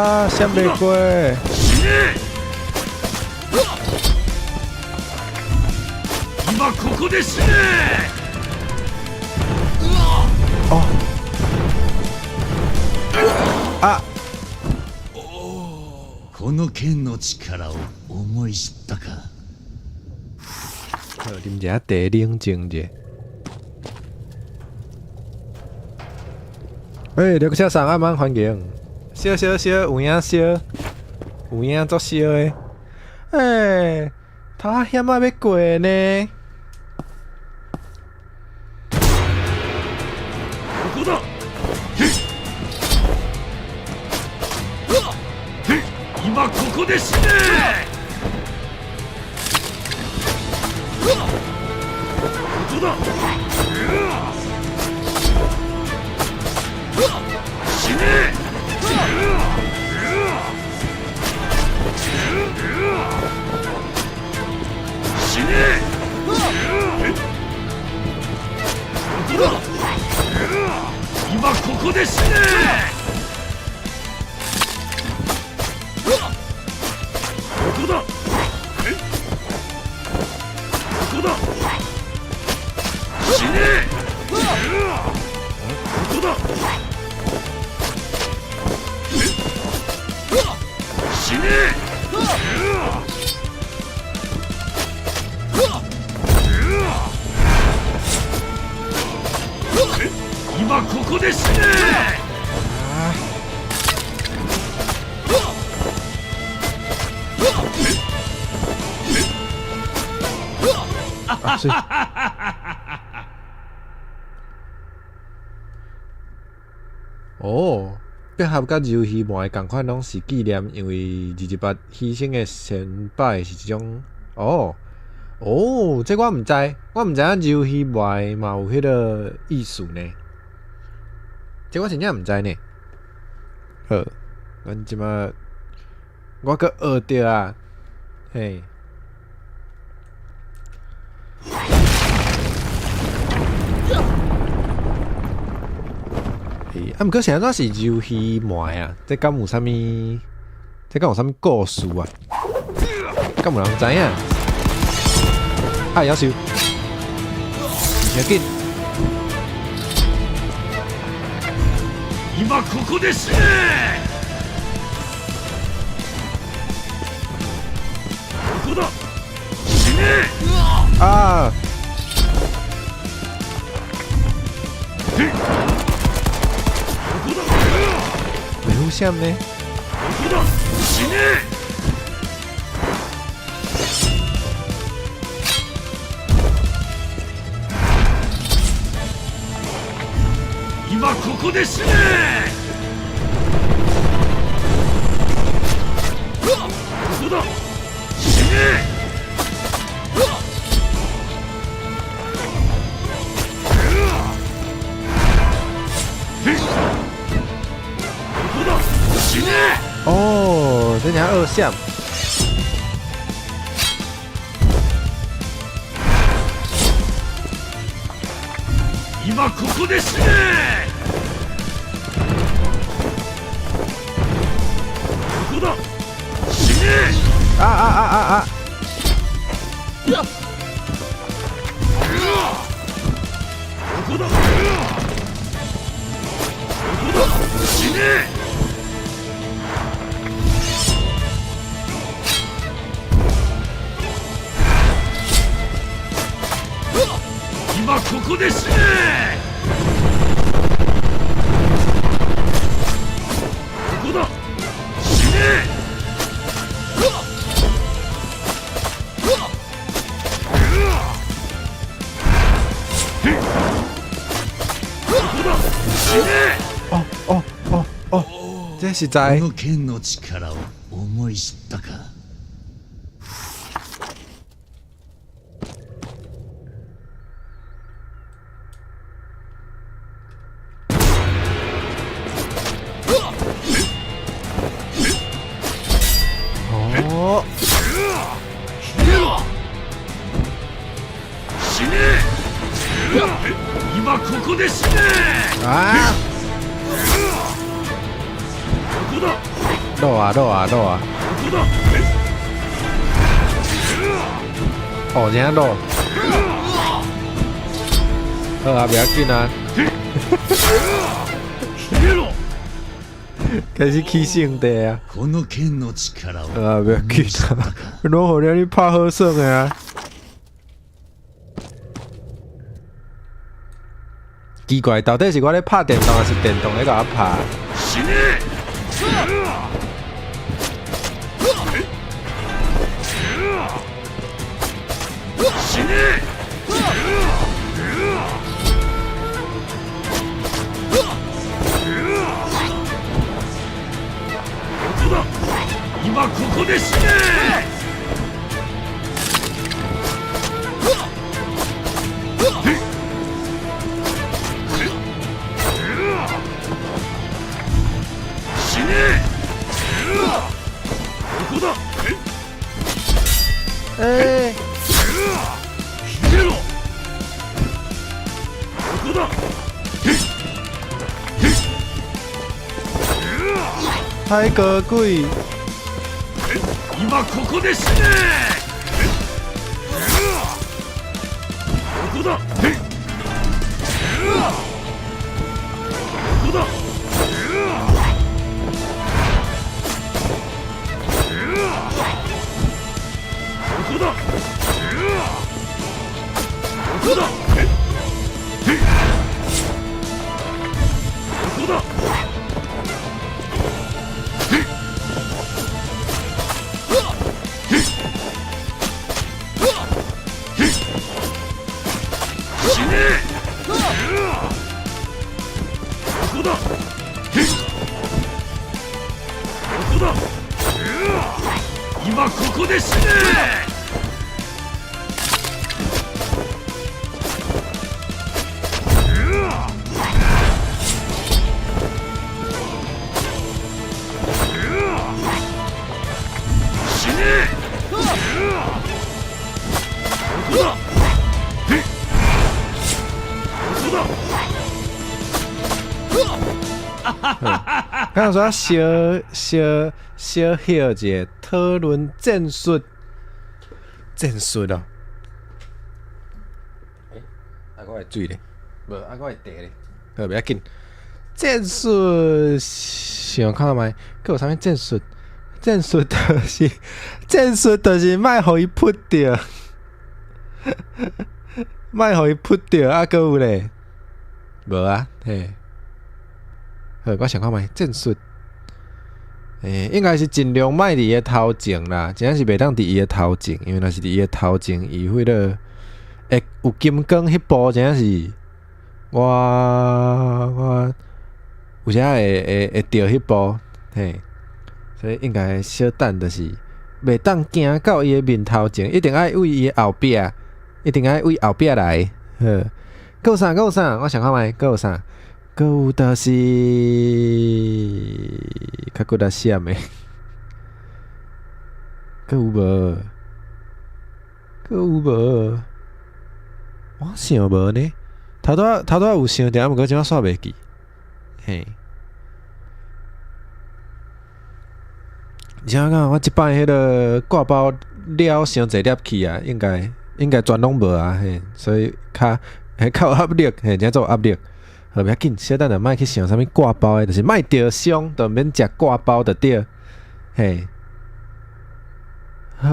啊，閃袂過。死ね。今ここで死ね。哦。啊！この剣の力を思い知ったか。好，啉一下茶，冷靜者。欸，劉克上阿滿歡迎，燒燒燒，有影燒，有影足燒的。欸，頭仔險仔欲過呢。ここだ。今ここで死ね。ここだ。死ね。死ね。ここだ。今ここで死ね。ここだ。ここだ。死ね。ここだ。死ね。今ここで死ね。啊，水。哦，百合佮柔鱼糜仝款，攏是紀念因為228犧牲的先輩是一種。哦哦，這我毋知，我毋知影柔魚糜嘛有彼个意思呢。這我真正毋知呢。好，阮這馬我閣學著啊，嘿。欸，啊，毋過是按怎是柔魚糜啊？這敢有啥物？這敢有啥物故事啊？敢有人知影？啊，夭壽，真緊！今ここで死ね。ここだ。死ね。啊！ここだ。袂好閃呢？ここだ。死ね。今ここで死ね。ここだ。死ね。ここだ。死ね。哦，這爾學閃。今ここで死ね。ここだ。死ね。啊啊啊啊啊！ここだ。ここだ。死ね。今ここで死ね。ここだ。死ね。ここだ。死ね。哦哦哦哦，這實在この剣の力を思い知ったか。哦，死ね。今ここで死ね。啊！ここだ。落啊落啊落啊！ここだ。哦，真正落。好啊，袂要紧啊。消えろ。開始起性地啊！この剣の力を啊，袂要緊啊，攏予你拍好耍的啊！奇怪，到底是我咧拍電動，還是電動咧共我拍？死ね。死ね。ここだ。今ここで死ね。死ね。ここだ。欸，消えろ。ここだ。太高鬼！今ここで死ね。ここだ。ここだ。ここだ。ここだ。ここだ。死ね。ここだ。ここだ。今ここで死ね。死ね。ここだ。ここだ。敢若說小小小歇一下，討論戰術，戰術哦。欸，啊，我的水咧，無，啊，我的茶咧，好，袂要緊。戰術想看覓，閣有啥物戰術？戰術就是戰術，就是莫予伊撲著，莫予伊撲著，啊，閣有咧，無啊，嘿。好，我想看覓戰術，欸，應該是盡量莫佇伊的頭前啦，真正是袂當佇伊的頭前，因為若是佇伊的頭前，伊彼個會有金剛彼步，真正是我我有時會會會著彼步，嘿，所以應該小等就是袂當行到伊的面頭前，一定愛對伊的後壁，一定愛對後壁來，好，閣有啥？閣有啥？我想看覓，閣有啥？閣有就是較骨力閃的，閣有無？閣有無？我想無呢。頭拄仔頭拄仔有想著，啊，毋過這擺煞袂記。嘿。而且講我這擺彼个掛包了傷濟粒去啊，應該應該全攏無啊，嘿，所以較嘿較有壓力，嘿，真做有壓力。好，袂要緊，小等下莫去想啥物掛包的，就是莫著傷，就免食掛包就對。嘿，好，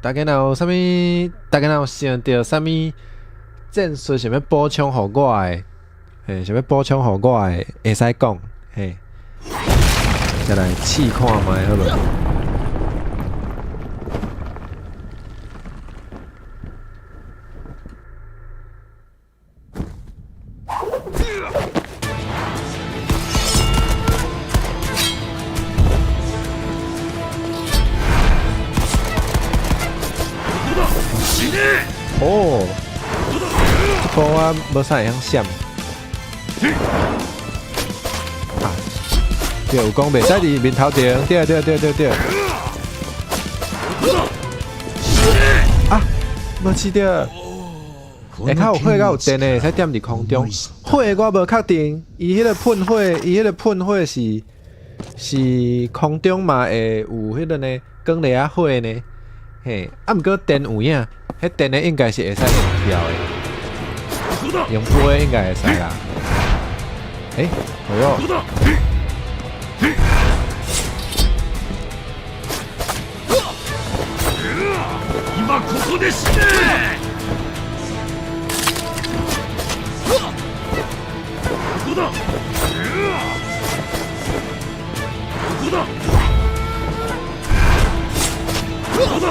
大家若有啥物，大家若有想著啥物戰術想欲補充予我的，嘿，想欲補充予我的，會使講，嘿，再來試看覓好無？ここだ。死ね。哦，這波我無啥會曉閃。啊，對，有講袂使佇面頭前，對對對對對。ここだ。死ね。啊，無試著。欸，較有火，較有電的，會使點佇空中。火我無確定，伊彼个噴火，伊彼个噴火是是空中嘛會有彼个呢，光螺仔火呢，嘿，啊，毋過電有影，彼電的應該是會使用跳的，ここだ。用飛的應該會使啦。欸，好喲。ここだ。今ここで死ね。ここだ。ここだ。ここだ。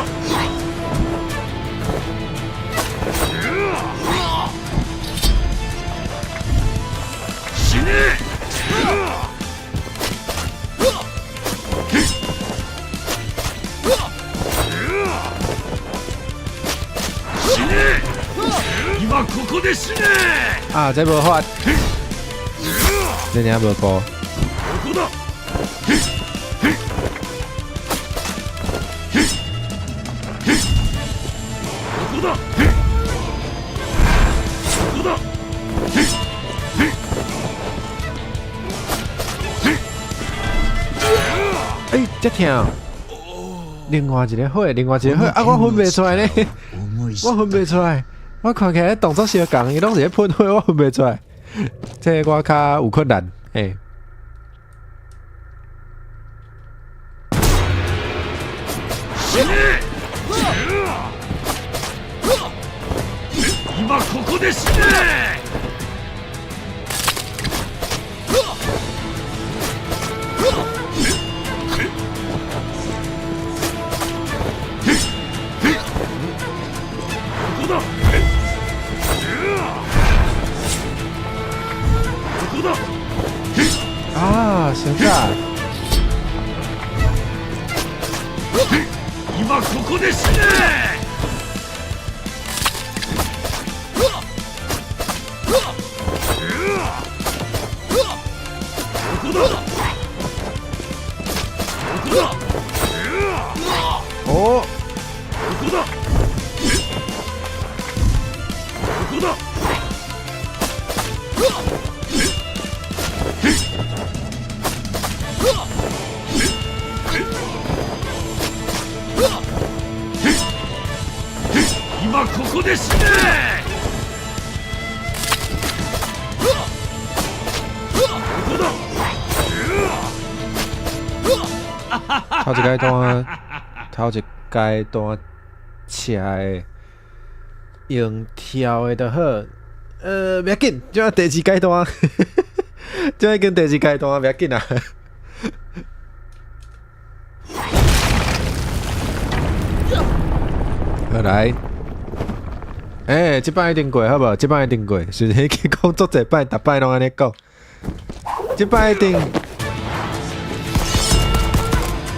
死ね。死ね。今ここで死ね。啊，這無法，這爾無過。ここだ。ここだ。ここだ。欸，這疼！另外一个火，另外一个火，啊，我分袂出來呢，我分袂出來。我看起來動作相仝，伊攏是咧噴火，我分袂出來。這個我較有困難，嘿。死ね。今ここで死ね。ここだ。ここだ。啊，伤早。今ここで死ね。ここだ。ここだ。哦，ここだ。ここだ。今ここで死ね。ここだ。頭一階段，頭一階段斜的，用跳的就好。袂要緊，這第二階段，這已經第二階段，袂要緊啊。好來，欸，這擺一定過，好無？這擺一定過，雖然去講足濟擺，逐擺攏按呢講，這擺一定，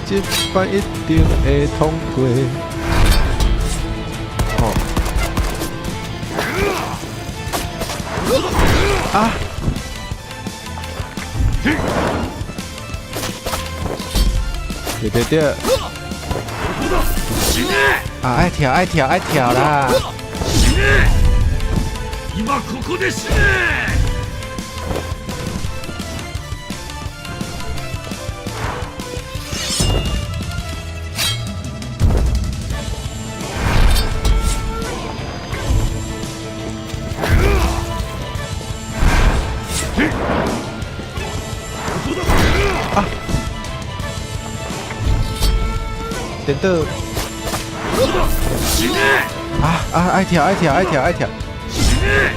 這擺一定會通過。哦，啊！對對對。ここだ。死ね。啊！愛跳愛跳愛跳啦！死ね。今ここで死ね。ここだ。顛倒！ここだ。死ね。啊啊！愛跳愛跳愛跳愛跳！死ね。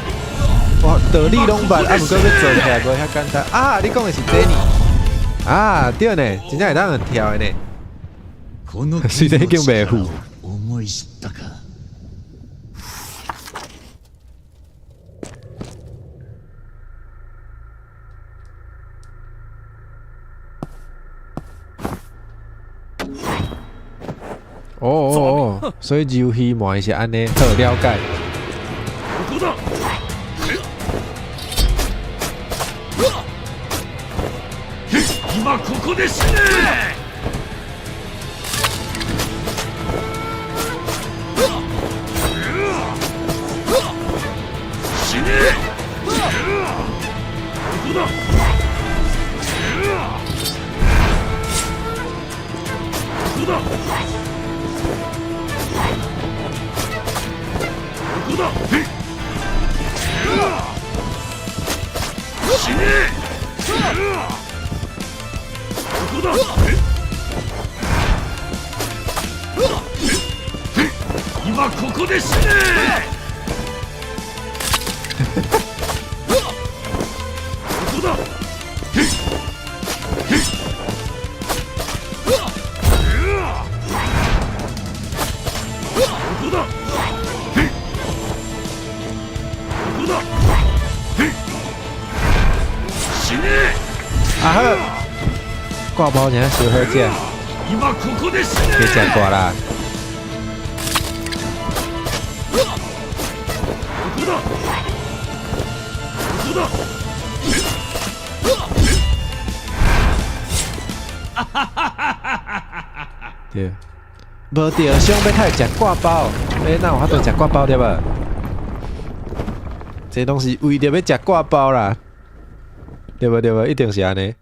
哇，道理攏捌，啊，毋過欲做起來無遐簡單。啊，你講的是這呢？啊，對呢，真正會當跳的呢。この雖然已經袂赴。思い知ったか。哦哦哦，所以遊戲嘛是按呢，好了解。ここだ。今ここで死ね。死ね。ここだ。こだ。ここだ。死ね。ここだ。今ここで死ね。ここだ。ここだ。ここだ。死ね。啊好，割包真正傷好食，今ここで死ね。加食掛啦。ここだ。ここだ。對，無著傷欲趁食割包，欸，哪有法度食割包對無？這攏是為著欲食割包啦，對無對無？一定是按呢。欸，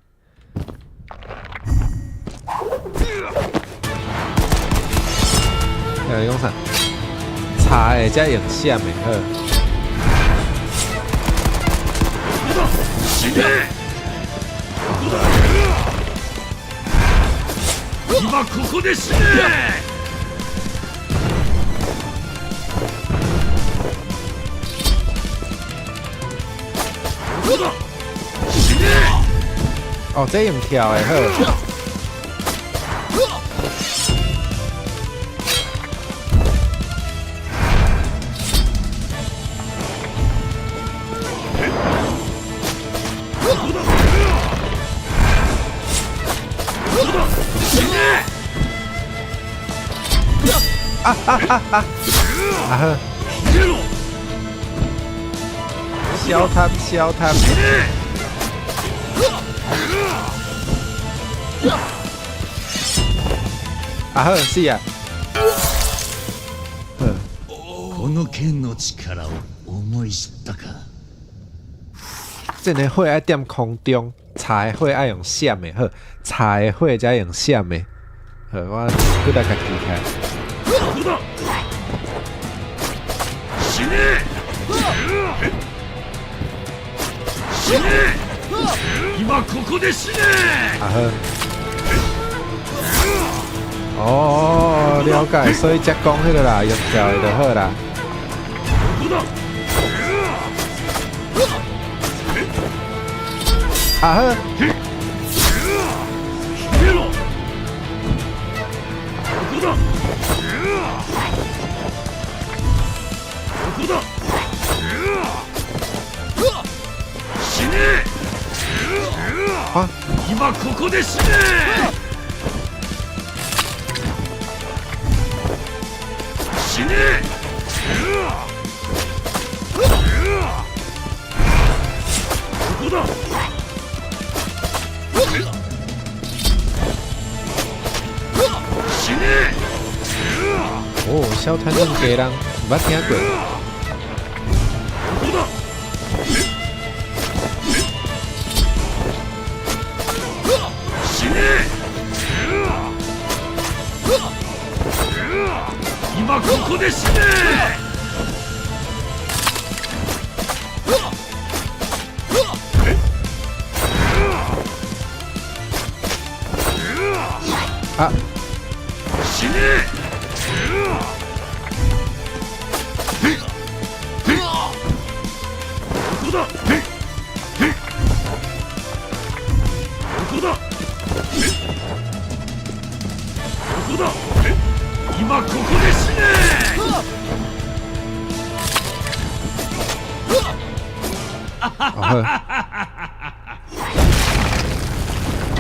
你講啥？柴的才用閃的好。ここだ。死ね。ここだ。今ここで死ね。ここだ。死ね。哦，這用跳的好。ここだ。ここだ。死ね。啊好，消えろ。小貪小貪。死ね。啊好，死啊！好，この剣の力を思い知ったか。這个火愛踮空中，柴的火愛用閃的，好，柴的火才用閃的。好，我閣來共記起來。ここだ。死ね。死ね。今ここで死ね。啊好。哦，了解，所以才講彼个啦，用跳的就好啦。ここだ。啊好，消えろ。ここだ。ここだ。死ね。啊，今ここで死ね。死ね。ここだ。死ね。哦，小貪這種家人，毋捌聽過。ここだ。死ね。今ここで死ね。啊，死ね。ここだ。ここだ。ここだ。今ここで死ね。哦好，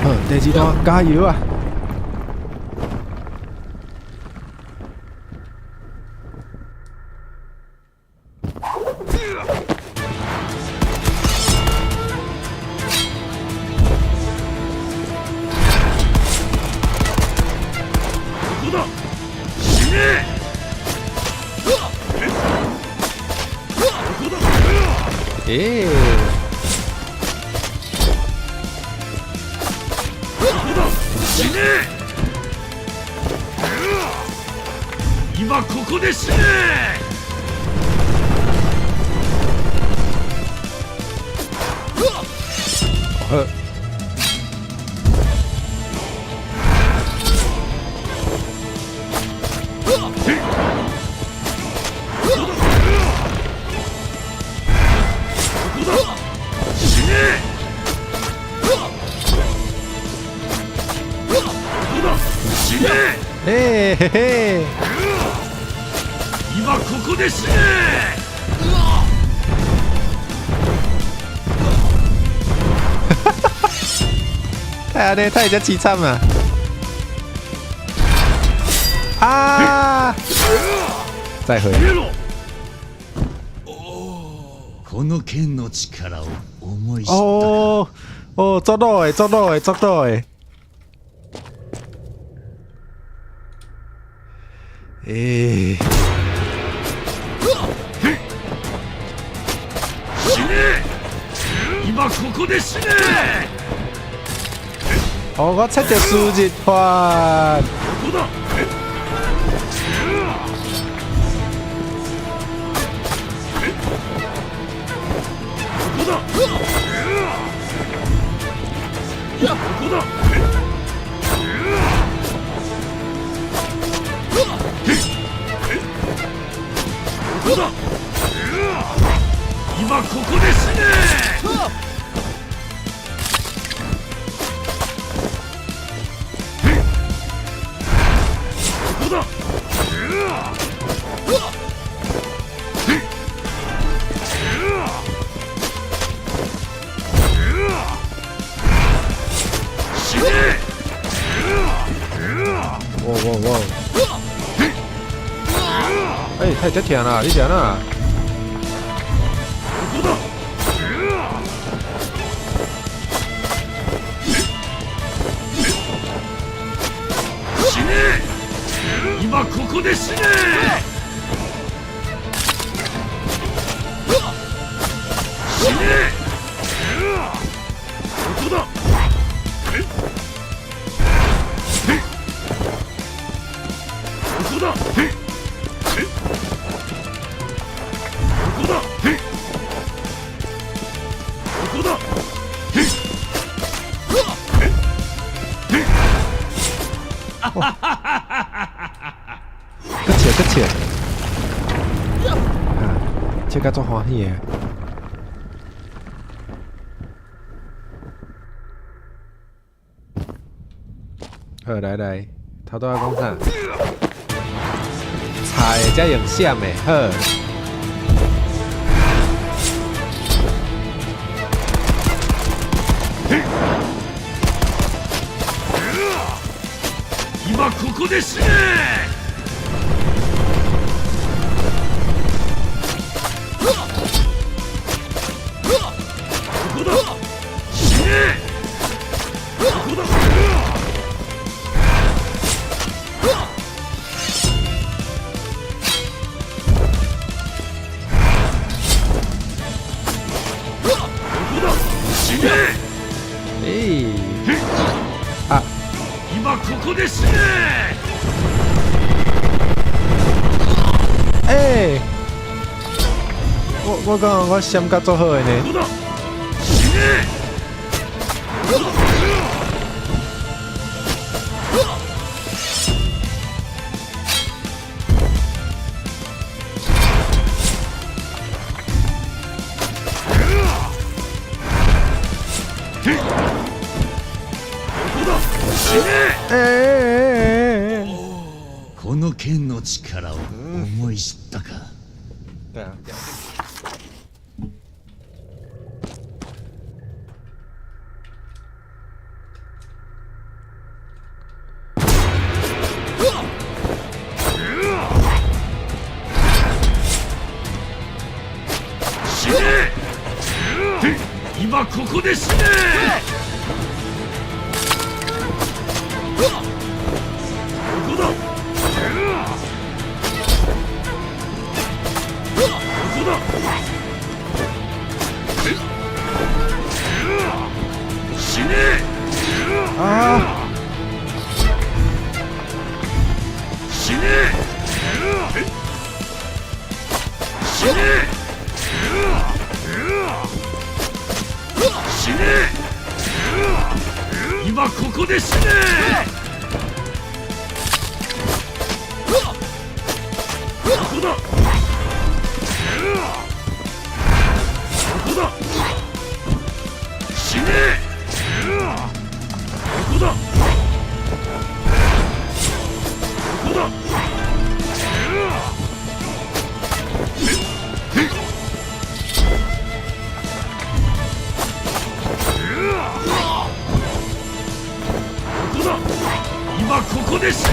好，第二段加油啊！ここだ。死ね。ここだ。欸，ここだ。死ね。今ここで死ね。好。ここだ。死ね。ここだ。死ね。欸嘿嘿！今ここで死ね。太按呢，太遮凄惨啊！啊！再会。消えろ。この剣の力を思い知ったか。哦哦，足落的，足落的，足落的。欸。死ね。今ここで死ね。哦，我切著输入法。ここだ。ここだ。ここだ。ここだ。今ここで死ね。ここだ。死ね。哇哇哇！欸，太遮疼啦！你是按怎？ここだ。死ね。今ここで死ね。死ね。ここだ。ここだ。ここだ。ここだ。閣笑閣笑！啊，笑甲足歡喜的。好，來來，頭拄仔講啥？菜的才用閃的，好。今ここで死ね。ここだ。死ね。ここだ。ここだ。死ね。欸，啊，今ここで死ね。欸，我感覺我閃甲足好的呢。ここだ。死ね。ここだ。ここだ。死ね。欸欸欸欸！この剣の力を思い知ったか。對啊。死ね。今ここで死ね。ここだ。ここだ。死ね。啊！こで死ね。ここだ。ここだ。死ね。ここだ。ここだ。ここだ。今ここで死ね。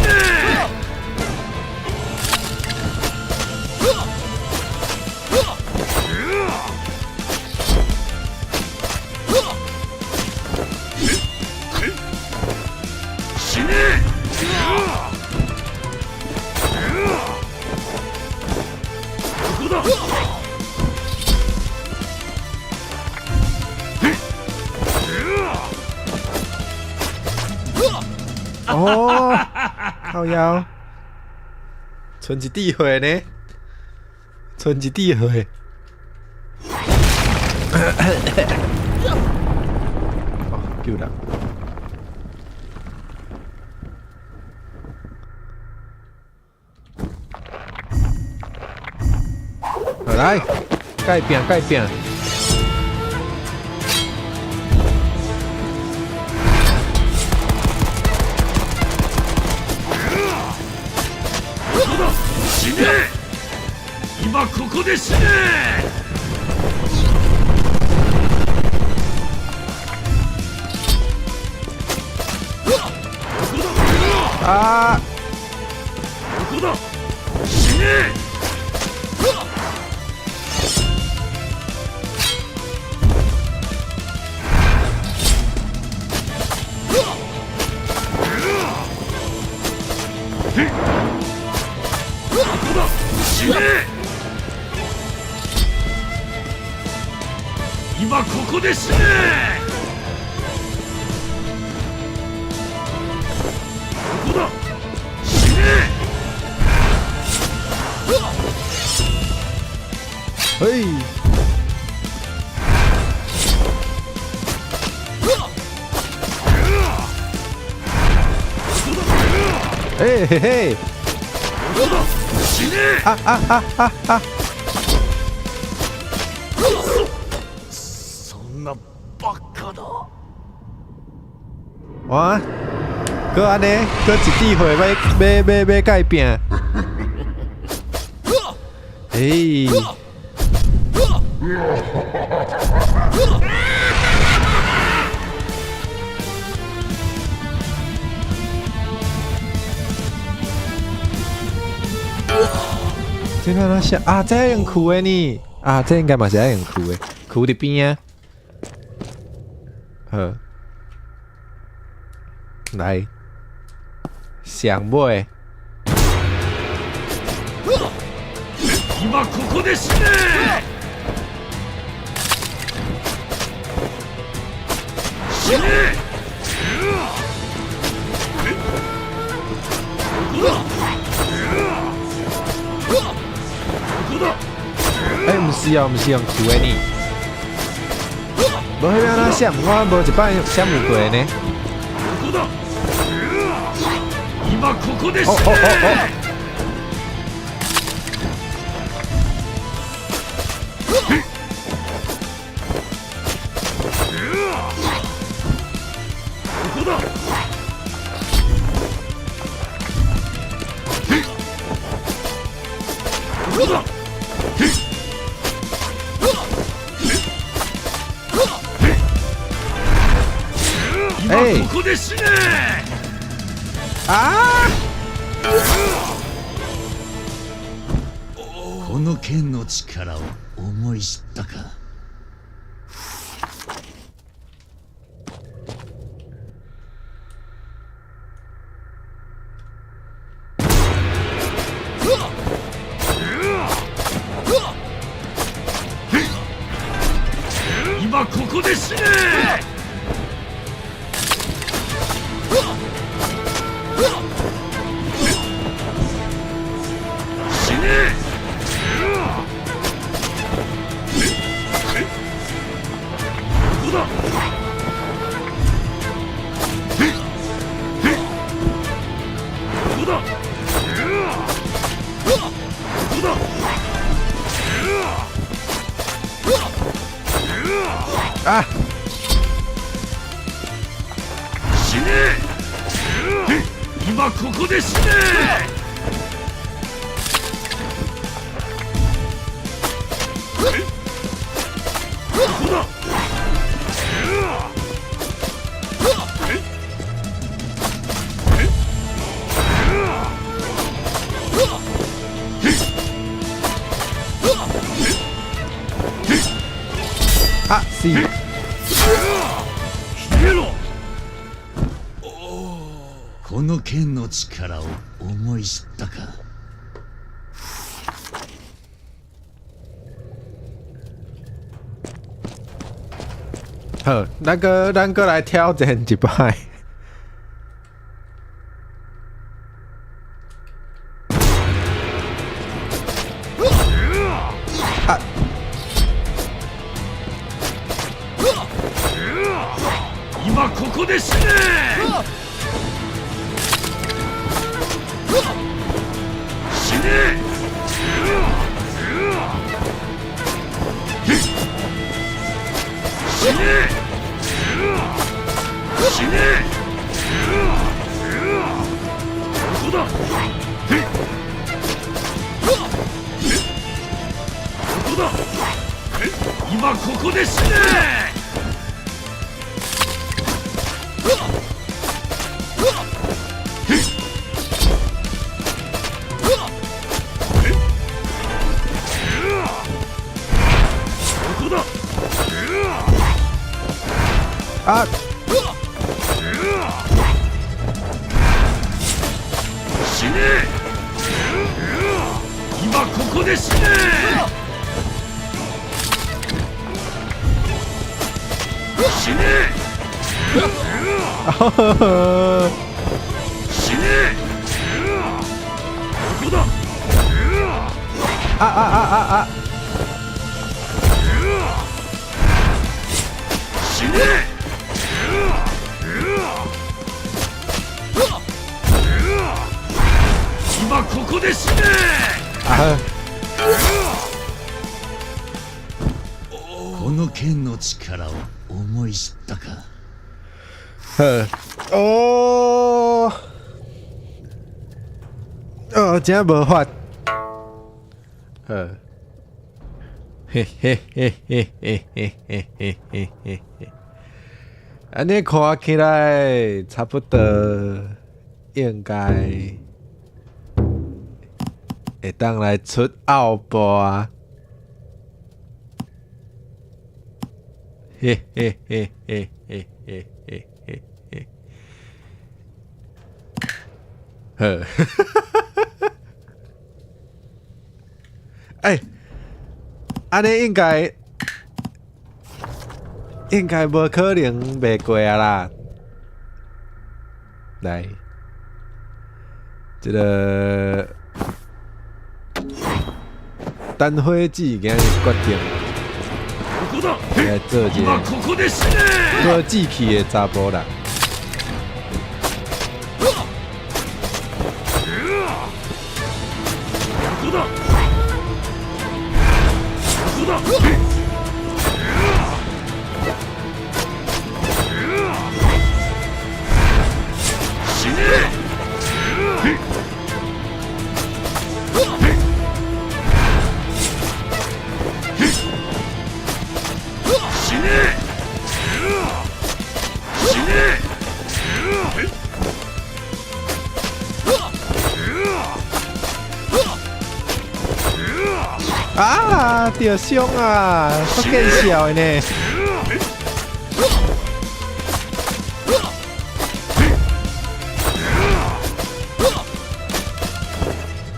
死ね。ここだ。哦，靠腰，賰一滴血呢，賰一滴血。哦，救人。好來，改變改變。ここだ。死ね。今ここで死ね。啊！ここだ。死ね。ここだ。死ね。今ここで死ね。ここだ。死ね。嘿！嘿嘿嘿！ここだ。死ね。啊啊啊啊啊！そんなバカだ。哇！閣按呢，閣一滴血欲欲欲欲改變。欸！這欲按怎寫啊？這愛用跍的呢？啊，這應該嘛是愛用跍的，跍佇邊仔。好，來，上尾。今ここで死ね。死ね。ここだ。ここだ。欸，毋是哦，毋是用跍的呢。無彼欲按怎閃，我無一擺閃有過呢。ここだ。今ここで死哦哦哦ね。哦！ここだ。ここだ。今ここで死ね。啊！この剣の力を思い知ったか。今ここで死ね。死ね。ここだ。啊！死ね。今ここで死ね。ここだ。啊死！消えろ。この剣の力を思い知ったか。好，咱閣來挑戰一擺。啊！今ここで死ね。死ね。死ね。死ね。ここだ。ここだ。今ここで死ね。ここだ。啊！死ね。今ここで死ね。死ね。死ね。ここだ。啊啊啊啊啊！死ね。今ここで死ね。啊！この剣の力を思い知ったか。好，哦，哦，真無法。好，嘿嘿嘿嘿嘿嘿嘿嘿嘿嘿嘿，按呢看起來差不多應該會當來出奧步啊！嘿嘿嘿嘿嘿嘿嘿嘿嘿，好，欸，按呢應該無可能袂過啊啦！來，這个單火子今日決定ここだ。來做一今个ここで死ね。無志氣的查埔人。ここだ。ここだ。死ね。死ね。死ね。啊！著傷啊！足見笑的呢。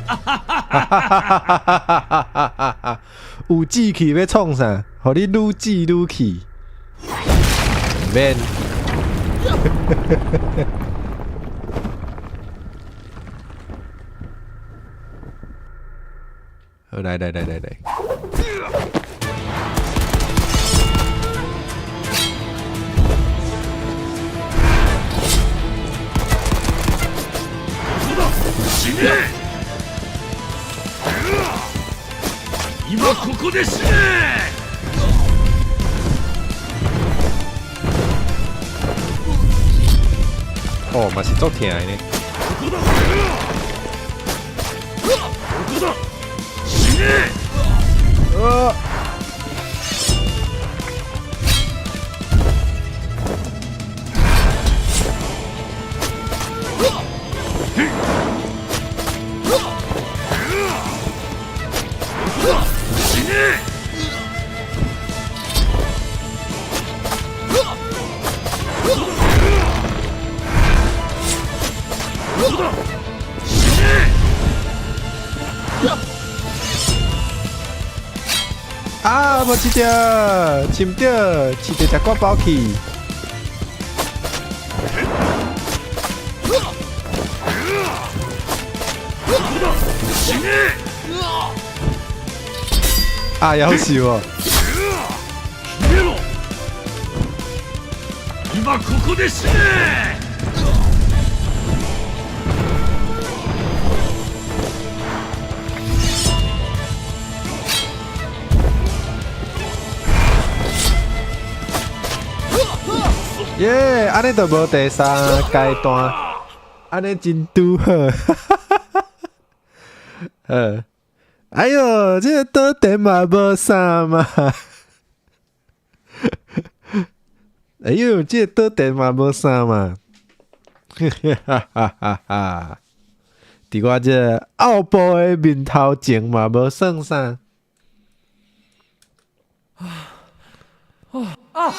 哈哈哈哈哈哈！有志氣欲創啥？予你愈志愈氣，免。好，來來來來來。ここだ。死ね。今ここで死ね。哦，嘛是足疼的呢。ここだ。ここだ。死ね。呃。死ね。ここだ。死ね。啊！無飼著，飼毋著，飼著食割包去。ここだ。死ね。啊，夭壽哦！消えろ。今ここで死ね。耶！按呢就無第三階段，按呢真拄好。好，哎喲，這個導電嘛無啥嘛。哎喲，這個導電嘛無啥嘛。哈哈哈哈！佇我這後部的面頭前嘛無算啥。啊！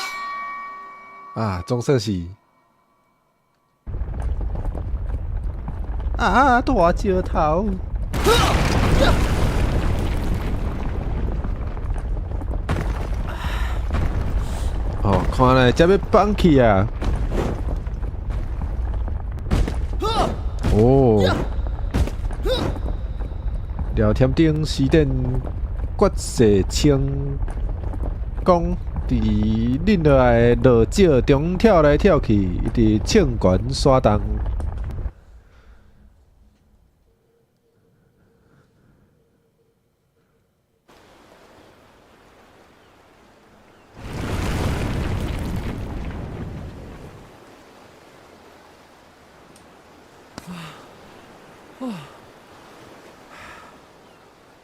啊，總算是啊，大石頭。哦，看來這欲放棄啊！哦，廖添丁時典決勢清講。佇恁落來落石中跳來跳去，一直衝懸徙動。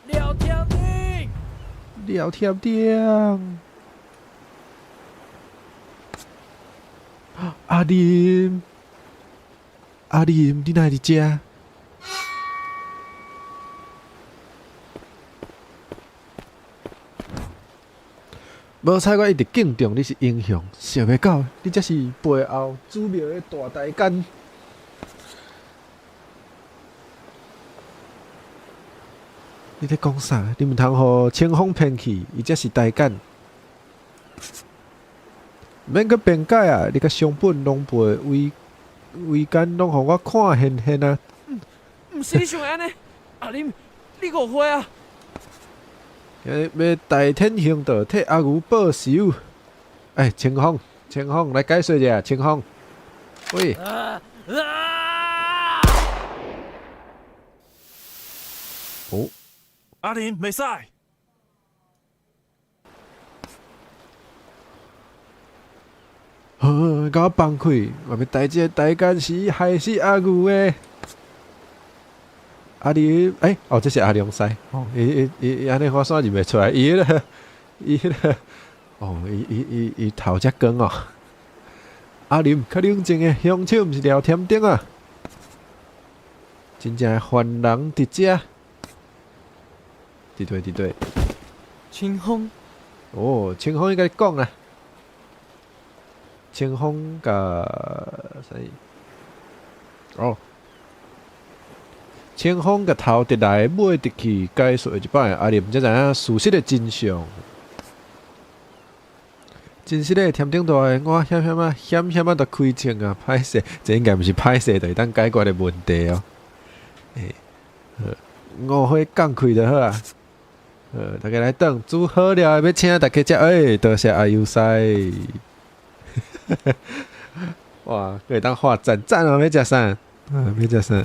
廖添丁，廖添丁。阿林，阿林，你哪會佇遮？無彩，我一直敬重你是英雄，想袂到你才是背後主謀的大大奸。你咧講啥？你毋通予清風騙去，伊才是大奸。免閣辯解啊！你佮松本龍背違違奸，攏予我看現現啊！毋是你想的按呢，阿林，你誤會啊！欲代天行道，替阿牛報仇。欸，清風，清風，來解說一下，清風。喂。啊啊！哦。阿林，袂使。呵，共我放開！我欲代這個大奸是害死阿牛的。阿林，欸，哦，這是阿良師。哦，伊伊伊伊按呢我煞認袂出來。伊彼个，伊彼个，哦，伊伊伊伊頭遮光哦。阿林，較冷靜的，兇手毋是廖添丁啊！真正的犯人佇遮。佇佗佇佗。清風。哦，清風伊共你講啊。清風共啥？哦，清風共頭直來尾直去解說一擺，阿林才知影事實的真相。真實的添丁大的，我險險仔險險仔就開槍啊！歹勢，這應該毋是歹勢，就會當解決的問題哦。欸，好，五花降開就好啊。好，大家來轉，煮好了欲請大家食。欸，多謝阿尤師。哇，閣會當畫讚讚哦！欲食啥？啊，欲食啥？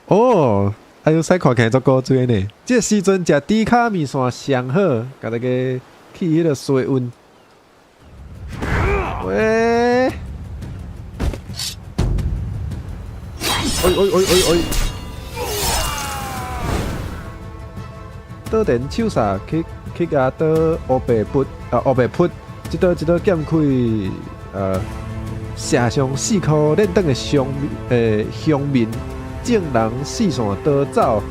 哦，阿尤師看起來足古錐呢。這時陣食豬跤麵線上好，共大家去彼个水溫。喂，哎哎哎哎哎！刀电手杀去去共刀乌白扑啊乌白扑，这刀这刀剑开射上四颗练转的双双面，众人四散逃走。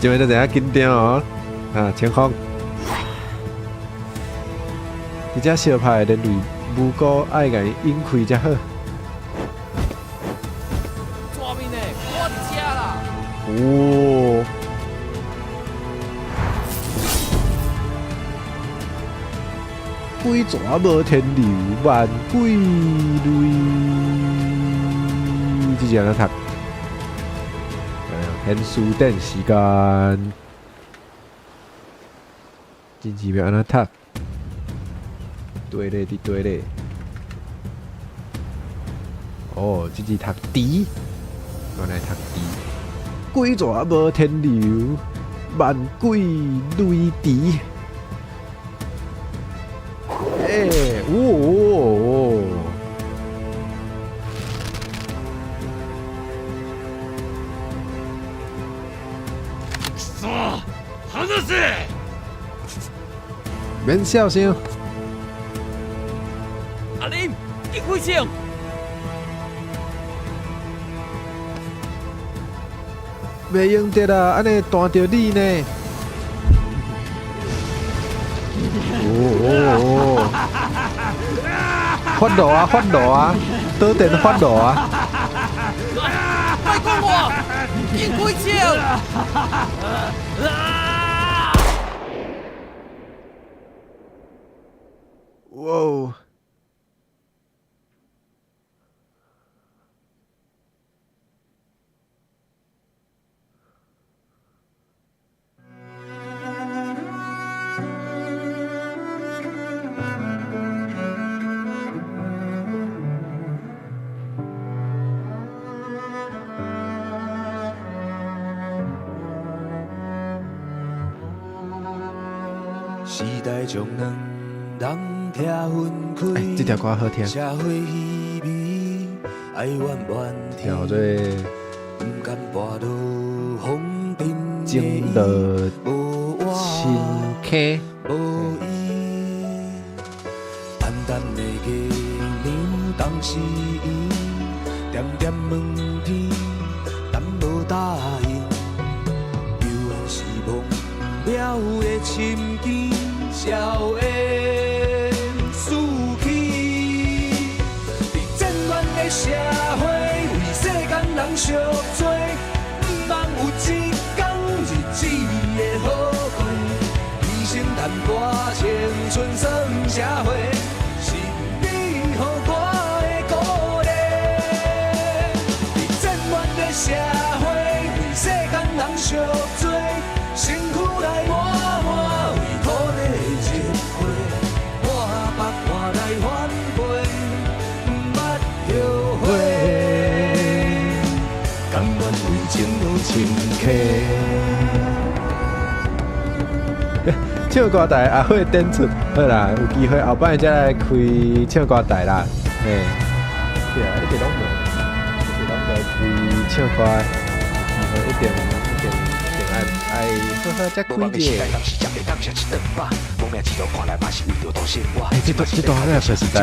这边就知影紧张哦，啊，情况。伫遮相拍的人类无辜，爱共伊引开才好。抓面的，我伫遮啦。哦。鬼蛇无天流，万鬼雷。这是按怎读？很书等时间，真是欲按怎读？对咧，伫对咧。哦，这字读猪，原来读猪。鬼蛇无天流，万鬼雷猪。欸，哦哦くそ、離せ！免笑声。阿林，紧开枪！袂用得啦，按呢弹著你呢。哦哦哦！发怒啊，发怒啊，导电发怒啊！莫管我，紧开枪！哇！时代将两人拆分开，欸，这条歌好听。社会稀微，哀怨漫天，叫做不甘跋落风尘情落深坑。无依，淡淡的月娘当时圆，点点问天，等无答应，犹原是忘了的深情，笑会死去。伫战乱的社会，为世间人相追，毋望有一天日子会好过。牺牲淡薄青春算啥货？是你予我的鼓励。伫战乱的社会，为世间人相追，身躯内满满为土地热血，换腹换来反背，毋捌后悔，甘愿为情落深坑。唱歌台阿会演出，好啦，有机会后摆才来开唱歌台啦。嘿，对啊，一直拢无，一直拢无开唱歌，有机会一定一定一定爱爱好好才开者。欸，这段这段那个时代。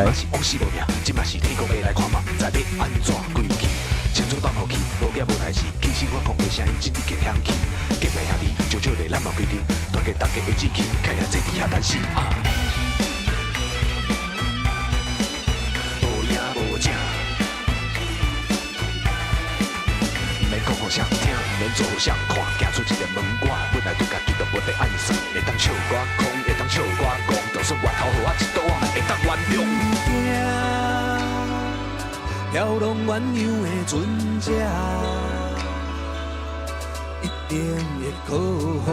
飘浪鸳鸯的船只，一定会靠岸。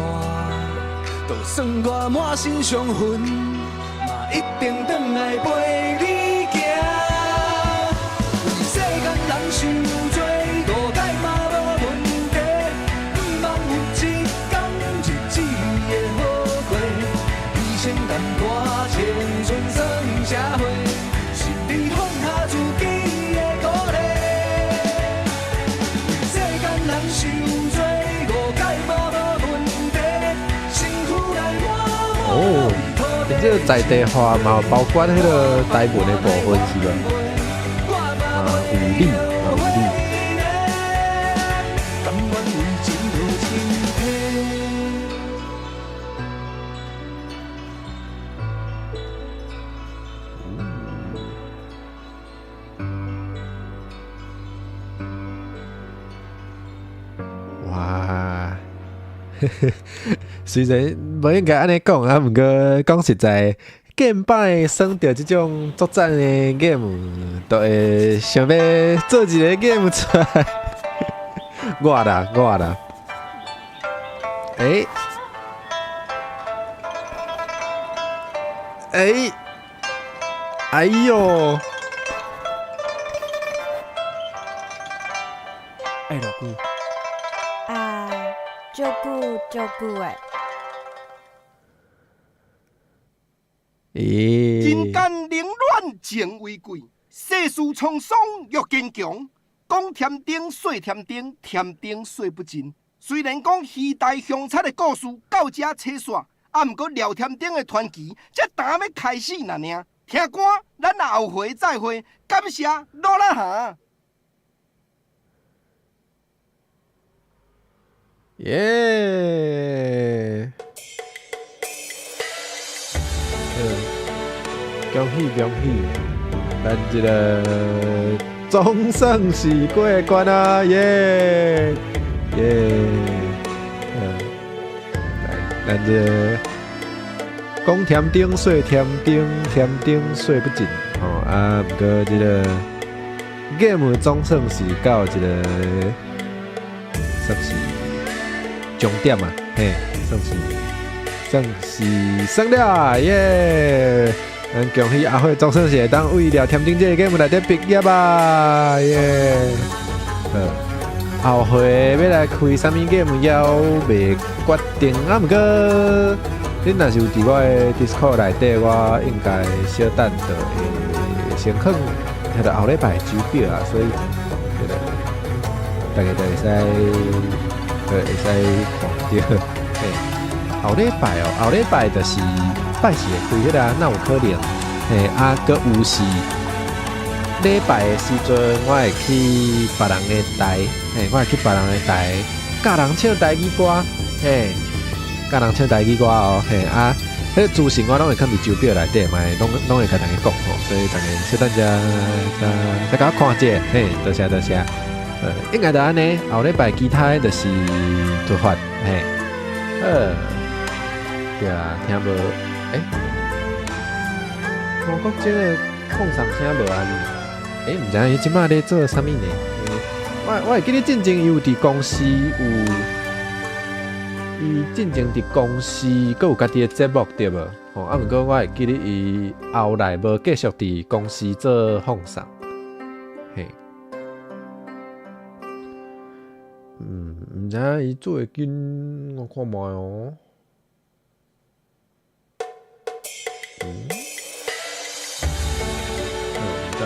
就算我满身伤痕，嘛一定转来陪你行。为世间人伤济，误解嘛无问题。毋望有一天日子会好过，牺牲淡薄青春算啥货？這個在地化嘛，包括彼个台文的部分是無？啊，有理，嘛有理。甘願為前路身體。哇！雖然無應該按呢講啊，毋過講實在，見擺耍著這種作戰的 game，都會想欲做一个 game 出來。我啦，我啦。欸欸，哎喲！愛偌久？啊，足久足久的。咦？人間冷暖情為貴，世事滄桑欲堅強。講添丁說添丁，添丁說不盡。雖然講時代鄉賊的故事到這扯煞，啊，毋過廖添丁的傳奇才拄欲開始爾爾。聽歌，咱後回再會，感謝努力哈。耶！恭喜恭喜，咱這个總算是過關啊！耶耶！來，咱這個講添丁說添丁，添丁說不盡吼啊！毋過這个 game 總算是到一个算是終點啊，嘿，算是算是算了耶！咱恭喜阿慧總算是會當為了添丁這个 game 內底畢業啊耶！好，後回欲來開啥物 game 猶未決定啊，毋過恁若是有佇我的 Discord 內底，我應該小等就會先囥彼个後禮拜周表啊，所以彼个大家就會使看著。嘿，後禮拜哦，後禮拜就是拜四會開彼个啊，哪有可能？嘿，啊，閣有是禮拜的時陣，我會去別人的台，嘿，我會去別人的台，教人唱台語歌，嘿，教人唱台語歌哦，嘿啊，彼个資訊我攏會囥佇周表內底，嘛會攏攏會共大家講吼，所以大家小等者，再共我看者，嘿，多謝多謝，應該就按呢，後禮拜其他的就是突發，嘿，好，對啊，聽無？欸，黃國珍的放送聲無按呢？欸，毋知影伊這擺咧做啥物呢？我會記得進前伊有佇公司有，伊進前佇公司閣有家己的節目對無？吼，啊，毋過我會記得伊後來無繼續佇公司做放送，嘿。嗯，毋知影伊做會緊，我看覓哦。嗯？毋知。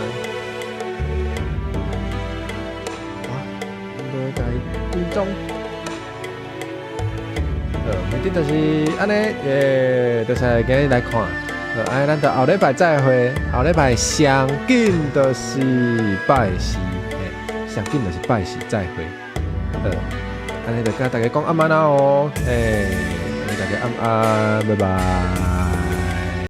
哇，無共伊追蹤。好，目的就是按呢，耶，就是今日來看。好，按呢咱就後禮拜再會，後禮拜上緊就是拜四，嘿，上緊就是拜四再會。好，按呢就共大家講暗安啦哦，嘿，按呢大家暗安，拜拜。